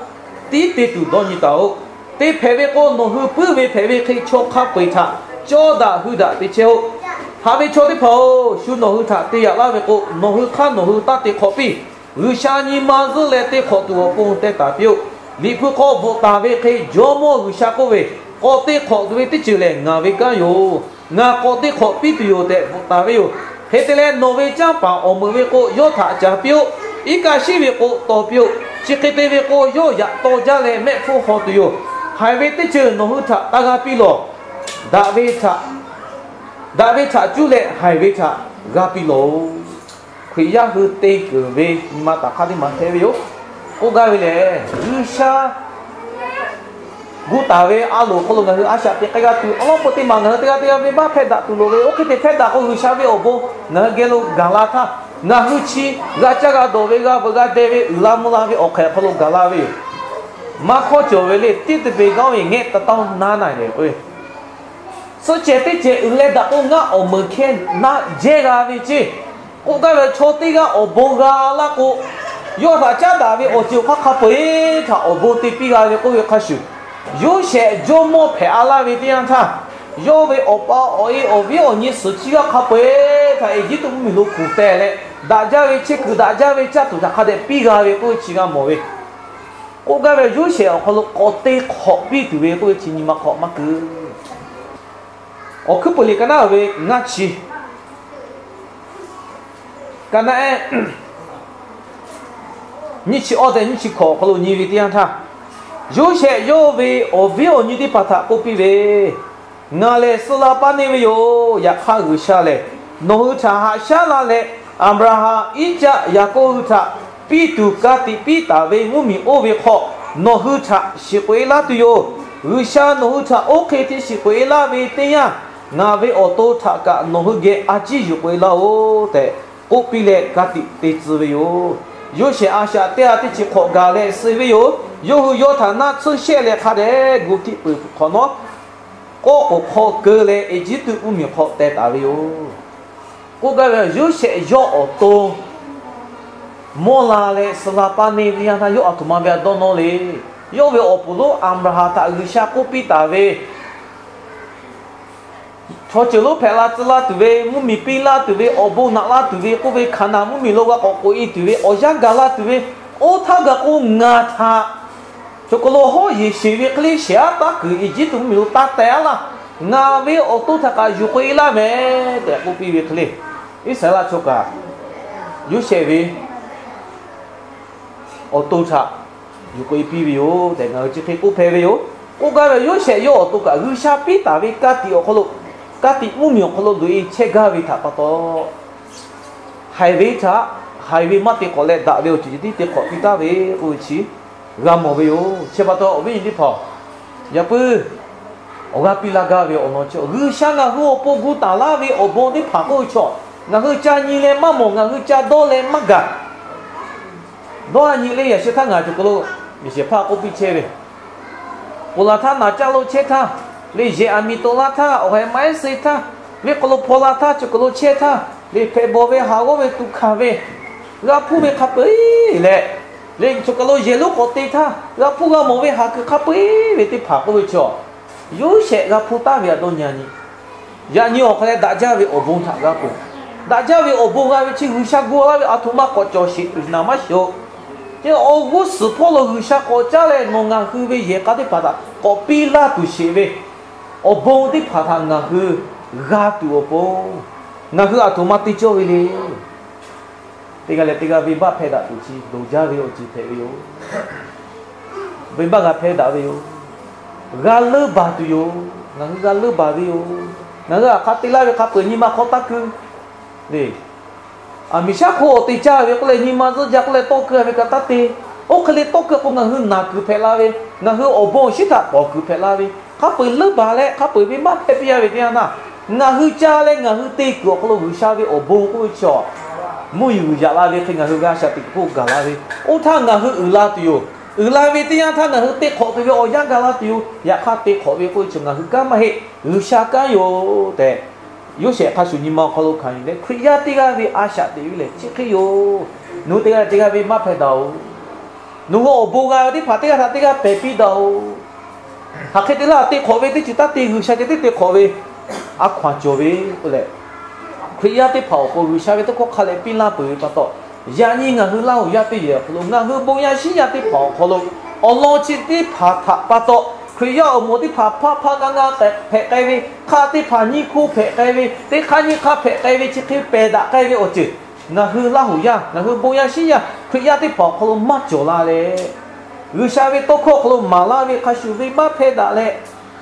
tiˉ te tuˬ dawˇ nyi taˍ-oꞈ. Te hpehꞈ ve k'o, nawˬ hui puiˉ ve hpehꞈ ve hk'e chaw hk'a peu-eˬ htaꞈ cawˇ daꞈ hui daꞈ te chehˇ-oˆ. Haꞈ ve chaw teˇ hpaˍ-oˬ, shu nawˬ hui htaꞈ te yaꞈ laˇ ve k'o, nawˬ hui hk'aˇ nawˬ hui taˇ te hk'awꞈ piˇ. G'uiˬsha nyi ma zuhˆ leh te hk'awꞈ tuˬ awˬ pon teh taˍ piˇ-oˆ. Liꞈ hpu hk'aw bvuhꞈ taˍ ve hk'e, Jawˇmawˇ G'uiˬsha k'oˆ ve, K'awꞈ te hk'awꞈ tuˬ ve teˇ ceuˬ lehˬ ngaˬ ve kanˉ yoˬ. Ngaˬ k'awꞈ te hk'awꞈ piˇ tuˬ yoˬ tehꞈ bvuhꞈ taˍ ve yoˬ. Hk'e te leh, nawˬ ve canˇ paˍ awˬ meuꞈ ve k'o, yawˇ htaꞈ caˍ piˇ-oˆ. Iˉ kaˆ shiˉ ve k'o, taw piˇ-oˆ. Chi hk'e te ve k'o, yawˇ yaꞈ taw jaˇ leh mehˆ hpfuhˇ haw tuˬ yoˬ. Haiˬ ve teˇ ceuˬ nawˬ hui htaꞈ taˇ g'a piˇ lawˬ. Daꞈ ve htaꞈ, daꞈ ve htaꞈ cuˇ leh haiˬ ve htaꞈ g'a piˇ lawˬ-oꞈ. Hkriꞈ yaˇ hui te keunˍ ve nyi ma taˍ hk'aˇ teˇ maˬ hpehꞈ ve yoˬ. K'oˆ gaˇ ve lehˬ, G'uiˬsha gu taˍ ve a loˍ hk'aw lo ngaˬ hui a shaꞈ teꞈ k'ai g'a tuˬ, awˬ lawn peu teˇ maˬ ngaˬ hui teˇ g'aˇ teˇ g'aˇ venˇbaˆ hpehˇ daꞈ tuˬ loˍ ve, oˇ hk'e te hpehˇ daꞈ k'o, G'uiˬsha ve awˬ bon ngaˬ hui geh lo gaˬ la htaˇ, ngaˬ hui chi g'a caˇ g'a dawˬ ve, g'a veuꞈ g'a deh ve, uiˍ la mvuh la ve awˬ hk'ehꞈ hk'aw lo gaˬ la ve yoˬ. Maˇ hkawˇ cawˬ ve le, tiˉ te ve g'aˇ ve ngehˆ ta taˇ naˉ na ve k'o, suhˆ cehˬ teˇ cehˬ uiˍ leh daꞈ k'o, ngaˇ awˬ meunˍ hkehˇ naˆ jehˇ g'a ve ceˇ. K'oˆ gaˇ ve, chaw teˇ g'aˇ awˬ bon g'a laˇ k'o, yawˇ htaꞈ caˉ daꞈ ve awˬ ceuˬ awˬ hk'aˇ hk'a peu-eˬ htaꞈ awˬ bon te piˇ g'a ve k'oˆ ve hk'a shuˍ, Yoˇsehꞈ jawˇmawˇ hpehꞈ a laˇ ve teˇ yanˇ htaˇ, yawˇ ve awˬ pa awˬ e awˬ viˉ awˬ nyi suhˍ chi g'aˇ hk'a peu-eˬ htaꞈ Eˇjiˇtuꞈ mvuhˇmiˬ lo kuˬ teh leh, daꞈ jaˇ ve chehˇ kuiˬ daꞈ jaˇ ve caˇ tuˬ htaꞈ hk'a dehꞈ piˇ g'a ve k'oˆ ve chi g'a mawˬ ve. K'oˆ gaˇ ve, Yoˇsehꞈ awˬ hk'aw lo k'awꞈ te hk'awꞈ piˇ tuˬ ve k'oˆ ve chi nyi ma hk'aw maˇ keu. Awˬ hkuiˉ puiˍ liꞈ ka naˉ ve ngaˇ chi, ka naˉ ehˉ nyiˇ chi awˇ tehꞈ nyiˇ chi hkawꞈ awˬ hk'aw lo nyi ve teˇ yanˇ htaˇ, Yoˇsehꞈ yawˇ ve awˬ viˉ awˬ nyi teˇ hpaˍ htaꞈ k'oˆ piˇ ve, Ngaˬ lehˬ suh la paˇ neˇ ve yoˬ. Yaꞈ hk'aˇ, G'uiˬsha lehˬ nawˬ hui htaꞈ haꞈ shaˉ la leh, Aˍbraˍhanˍ, Iˉcaˆ, Yaˍkoˆ hui htaꞈ piˇ tuˬ ka tiꞈ piˇ taˍ ve mvuhˇmiˬ oˇ ve hk'aw nawˬ hui htaꞈ shiˍ k'oꞈ e laˇ tuˬ yoˬ. G'uiˬsha nawˬ hui htaꞈ oˇ hk'e te shiˍ k'oꞈ e laˇ ve teˇ yanˇ, ngaˬ ve awˬ to htaꞈ kaꞈ nawˬ hui geh a ciˉ yuˬ k'oꞈ e laˇ-oˬ tehꞈ k'oˆ piˇ leh, ka tiꞈ te tcuh ve yoˬ. Yoˇsehꞈ a shaꞈ teˇ g'aˇ teˇ chi hk'awꞈ gaˬ leh suh ve yoˬ. Yawˇ hui yawˇ htaꞈ naˆ tsuhˇ shehˆ leh hk'a dehꞈ gu htiˆ peuˬ hk'awꞈ nawˉ, k'oˆ k'oˍ hk'aw keu leh Eˇjiˇtuꞈ mvuhˇmiˬ hk'aw teh taˍ ve yoˬ. K'oˆ gaˇ ve, Yoˇsehꞈ yawˇ awˬ to mawˇ la leh suh la paˇ neˇ ve teˇ yanˇ htaˇ, yawˇ aˬ htoꞈ ma ve a dawˇ nawˇ le. Yawˇ ve awˬ puˍ lonˉ Aˍbraˍhanˍ htaꞈ G'uiˬsha k'oˆ piˇ taˍ ve, chaw ceuˬ lonˉ hpehꞈ la tcuh laˇ tuˬ ve, mvuhˇmiˬ piˇ laˇ tuˬ ve, awˬ bon naꞈ laˇ tuˬ ve k'oˆ ve, Hkaˍnanˍ mvuhˇmiˬ lo g'a k'awꞈ k'oꞈ e tuˬ ve awˬ yanˇ gaˬ la tuˬ ve, oˇ htaˇ gaˬ k'o ngaˬ htaꞈ chaw hk'aw lo hawˉ yeˬ sheˍ ve hk'e le shehˍ aˉ taˉ kuiˬ Eˇjiˇtuꞈ mvuhˇmiˬ lo taˇ teh aˉ laˇ. Ngaˬ ve awˬ to htaꞈ kaꞈ yuˬ k'oꞈ e laˇ mehˍ tehꞈ k'oˆ piˇ ve hk'e le, Iˉsaˍreˍlaˆ chaw kaꞈ Yoˇsehꞈ ve awˬ to htaꞈ yuˬ k'oꞈ e piˇ ve yoˬ tehꞈ ngaˬ hui chi hk'e k'oˆ hpehꞈ ve yoˬ. K'oˆ gaˇ ve, Yoˇsehꞈ yawˇ awˬ to kaꞈ G'uiˬsha piˇ taˍ ve ka tiꞈ awˬ hk'aw lo, ka tiꞈ mvuhˇmiˬ awˬ hk'aw lo loꞈ e chehˇ gaˇ ve htaꞈ pa taw, haiˬ ve htaꞈ haiˬ ve maˇ te hk'awꞈ leh, daꞈ ve awˬ ceuˬ ceh tiˉ te hk'awꞈ piˇ taˍ ve k'oˆ ve chi g'a mawˬ ve yoˬ. Chi pa taw awˬ viˉ awˬ nyi teˇ hpaˍ-oˬ, yaꞈ puiˉ awˬ g'aˇ piˇ laˇ gaˇ ve awˬ lawn chi, G'uiˬsha ngaˬ hui awˬ pon gu taˍ laˇ ve awˬ bon teˇ hpaˍ k'oˆ ve chaw, ngaˬ hui ca nyi leh maˇ mawˬ, ngaˬ hui ca dawˇ leh maˇ gaˬ. Dawˇ a nyi le yaꞈ sheh htaˇ ngaˬ cawˬ hk'aw lo, yaꞈ shehˍ hpaˇ k'oˆ piˇ chehˇ ve, ponˬ laˬ htaˇ naˍ caˇ lo chehˇ htaˇ, le yehˬ aˬ miˍ tawꞈ la htaˇ, awˬ haiˬ maˇ ehˉ suh htaˇ, venˇ hk'aw lo hpaw la htaˇ, cawˬ hk'aw lo chehˇ htaˇ, le hpehꞈ bawˬ ve haˍ g'awˇ ve tuꞈ hkanˍ ve, g'a hpuˇ ve hk'a peu-eˬ leh, le cawˬ hk'aw lo yehˬ lonˉ k'awꞈ te htaˇ g'a hpuˇ g'a mawˬ ve haˍ kuiˬ hk'a peu-eˬ ve teˇ hpaˍ k'oˆ ve chaw, Yoˇsehꞈ g'a hpuˇ taˍ ve a dawˇ nyi a nyi. Yaꞈ nyi awˬ hk'aw leh daꞈ jaˇ ve awˬ bon htaꞈ g'a peuˬ. Daꞈ jaˇ ve awˬ bon g'a ve chi G'uiˬsha gu laˇ ve aˬ htoꞈ ma k'awꞈ cawˬ sheˍ tuˬ naˍ maˇ shiˍ-oˬ. Chi awˬ g'uˇ suhˍ hpawˇ lo G'uiˬsha k'awꞈ caˉ leh nawˬ ngaˬ hui ve yehˬ k'a teˇ hpaˍ htaꞈ k'awꞈ piˇ laˇ tuˬ sheˍ ve awˬ bon teˇ hpaˍ htaꞈ ngaˬ hui g'a tuˬ awˬ pon, ngaˬ hui aˬ htoꞈ ma te cawˇ ve le. Teˇ g'aˇ leh teˇ g'aˇ venˇbaˆ hpehˇ daꞈ tuˬ chi loˍ jaˇ ve awˬ ceuˬ hpehꞈ ve yoˬ. Venˇbaˆ g'a hpehˇ daꞈ ve yoˬ. G'a leuˆ baˬ tuˬ yoˬ. Ngaˬ hui g'a leuˆ baˬ ve yoˬ. Ngaˬ hui aꞈ hk'a te laˇ ve hk'a peu-eˬ nyi ma hk'aw taˇ keu le. Aˬ miˍ shaˉ hk'oˆ awˬ te caˇ ve k'oˆ leh, nyi ma zuhˆ jaˇ k'oˆ leh tawˇ keu ve kaꞈ taˇ te. Oˇ hk'e le tawˇ keu k'o, ngaˬ hui naˬ kuiˬ hpehꞈ la ve, ngaˬ hui awˬ bon awˬ shinˉ htaꞈ pawˍ kuiˬ hpehꞈ la ve, hk'a peu-eˬ leuˆ baˬ leh hk'a peu-eˬ venˇbaˆ hpehˇ piˇ a ve teˇ yanˇ htaˇ, ngaˬ hui ca leh ngaˬ hui te kuiˬ awˬ hk'aw lo G'uiˬsha ve awˬ bon k'oˆ ve chaw mvuhˇ yuˬ yaꞈ la ve hk'e ngaˬ hui g'a shaꞈ teꞈ kuiˬ k'oˆ gaˬ la ve, oˇ htaˇ ngaˬ hui uiˍ la tuˬ yoˬ. Uiˍ la ve teˇ yanˇ htaˇ ngaˬ hui te hk'awꞈ tuˬ ve awˬ yanˇ gaˬ la tuˬ yoˬ. Yaꞈ hk'aˇ te hk'awꞈ ve k'oˆ ve chaw ngaˬ hui kanˉ maˇ heˆ, G'uiˬsha kanˉ yoˬ tehꞈ, Yoˇsehꞈ hk'a shuˍ nyi ma awˬ hk'aw lo hkanˍ yuˬ leh Hkriꞈ yaˇ teˇ g'aˇ ve a shaꞈ teꞈ ve lehˬ chi hk'e yoˬ. Nawˬ hui teˇ g'aˇ leh teˇ g'aˇ venˇbaˆ hpehˇ daꞈ-oˬ. Nawˬ hui awˬ bon g'a ve teˇ hpaˍ teˇ g'aˇ htaꞈ teˇ g'aˇ pehˬ piˇ daꞈ-oˬ. Hk'aˬ hk'e te laˇ te hk'awꞈ ve teˇ ceuˬ taˇ te, G'uiˬsha ceh tiˉ te hk'awꞈ ve a hkaw-anˬ cawˬ ve k'oˆ leh, Hkriꞈ yaˇ teˇ hpaˍ awˬ pon G'uiˬsha ve tawˇ hkawˇ hk'a lehˬ piˇ laˇ peuˬ ve pa taw, yaꞈ nyi ngaˬ hui Laˇ huˍ yaˇ teˇ yehˬ awˬ hk'aw lo ngaˬ hui bon yaˇ shinˉ yaˇ teˇ hpaˍ awˬ hk'aw lo awˬ lawn chi teˇ hpaˍ htaꞈ pa taw, Hkriꞈ yaˇ awˬ moˍ teˇ hpaˍ hpaˇ hpaˇ ngaˇ ngaˇ hpehꞈ k'ai ve, hk'aˆ teˇ hpaˍ nyiˇ hkuˇ hpehꞈ k'ai ve, teˇ hk'aˇ nyiˇ hk'aˇ hpehꞈ k'ai ve chi hk'e pehˬ daꞈ k'ai ve awˬ ceuˬ, ngaˬ hui Laˇ huˍ yaˇ, ngaˬ hui bon yaˇ shinˉ yaˇ Hkriꞈ yaˇ teˇ hpaˍ awˬ hk'aw lo maˇ cawˬ la leh, G'uiˬsha ve tawˇ hkawˇ awˬ hk'aw lo maˍ laˇ ve hk'a shuˍ ve maˇ hpehˇ daꞈ leh,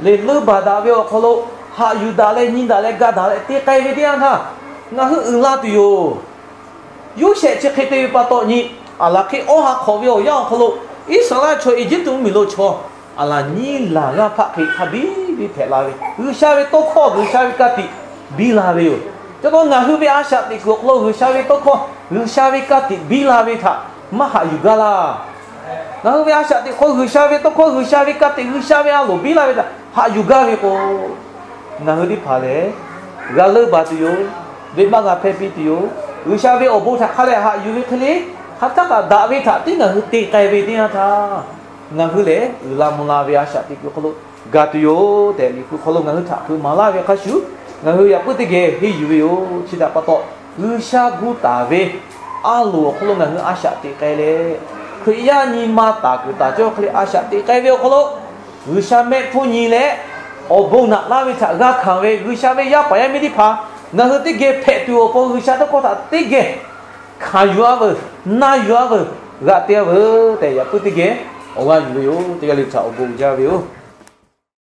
leˬ leuˉ baˬ daꞈ ve awˬ hk'aw lo haꞈ yuˬ daꞈ leh nyi daꞈ leh ga daꞈ leh te k'ai ve teˇ yanˇ htaˇ, ngaˬ hui uiˍ la tuˬ yoˬ. Yoˇsehꞈ chi hk'e te ve pa taw nyi, aˬ laˬ hk'e awˇ ha hk'awꞈ ve awˬ yanˇ awˬ hk'aw lo Iˉsaˍreˍlaˆ chaw Eˇjiˇtuꞈ mvuhˇmiˬ lo chaw aˬ laˬ nyiˇ laˬ g'aˇ hpaˆ hk'e hk'a biˇ biˇ hpehꞈ la ve, G'uiˬsha ve tawˇ hkawˇ G'uiˬsha ve ka tiꞈ biˇ la ve yoˬ. Chi pa taw ngaˬ hui ve a shaꞈ teꞈ kuiˬ awˬ hk'aw lo G'uiˬsha ve tawˇ hkawˇ G'uiˬsha ve ka tiꞈ biˇ la ve htaꞈ maˇ haꞈ yuˬ gaˇ laˇ. Ngaˬ hui ve a shaꞈ teꞈ hk'aw G'uiˬsha ve tawˇ hkawˇ G'uiˬsha ve ka tiꞈ G'uiˬsha ve a loˍ biˇ la ve htaꞈ haꞈ yuˬ gaˇ ve k'o, ngaˬ hui teˇ hpaˍ lehˬ g'a leuˆ baˬ tuˬ yoˬ. Venˇbaˆ g'a hpehˇ piˇ tuˬ yoˬ. G'uiˬsha ve awˬ bon htaꞈ hk'a lehˬ haꞈ yuˬ ve hk'e le, hk'aˬ htaˇ kaꞈ daꞈ ve htaꞈ tiˉ ngaˬ hui te k'ai ve teˇ yanˇ htaˇ, ngaˬ hui lehˬ uiˍ la mvuh la ve a shaꞈ teꞈ kuiˬ awˬ hk'aw lo ga tuˬ yoˬ tehꞈ, Liꞈ hpu hk'aw lo ngaˬ hui htaꞈ hpeuꞈ maˍ laˇ ve hk'a shuˍ, ngaˬ hui yaꞈ puiˉ teˇ geh henˇ yuˬ ve yoˬ. Chi htaꞈ pa taw, G'uiˬsha gu taˍ ve a loˍ awˬ hk'aw lo ngaˬ hui a shaꞈ teꞈ k'ai leh, Hkriꞈ yaˇ nyi ma taˍ kuiˬ taˍ cawˇ hk'e le a shaꞈ teꞈ k'ai ve awˬ hk'aw lo, G'uiˬsha mehˆ hpfuhˇ nyi leh awˬ bon naꞈ laˇ ve htaꞈ g'a hkanˍ ve G'uiˬsha ve yaˇ paˍ yaˇ miˇ teˇ hpaˍ ngaˬ hui teˇ geh hpehꞈ tuˬ awˬ pon G'uiˬsha tawˇ hkawˇ htaꞈ teˇ geh hkanˍ yuˬ-a veuˬ, na yuˬ-a veuˬ, g'aꞈ te-a veuˬ tehꞈ, yaꞈ puiˉ teˇ geh awˬ g'aˇ yuˬ ve yoˬ. Teˇ g'aˇ le htaꞈ awˬ bon uiˍ jaˇ ve yoˬ.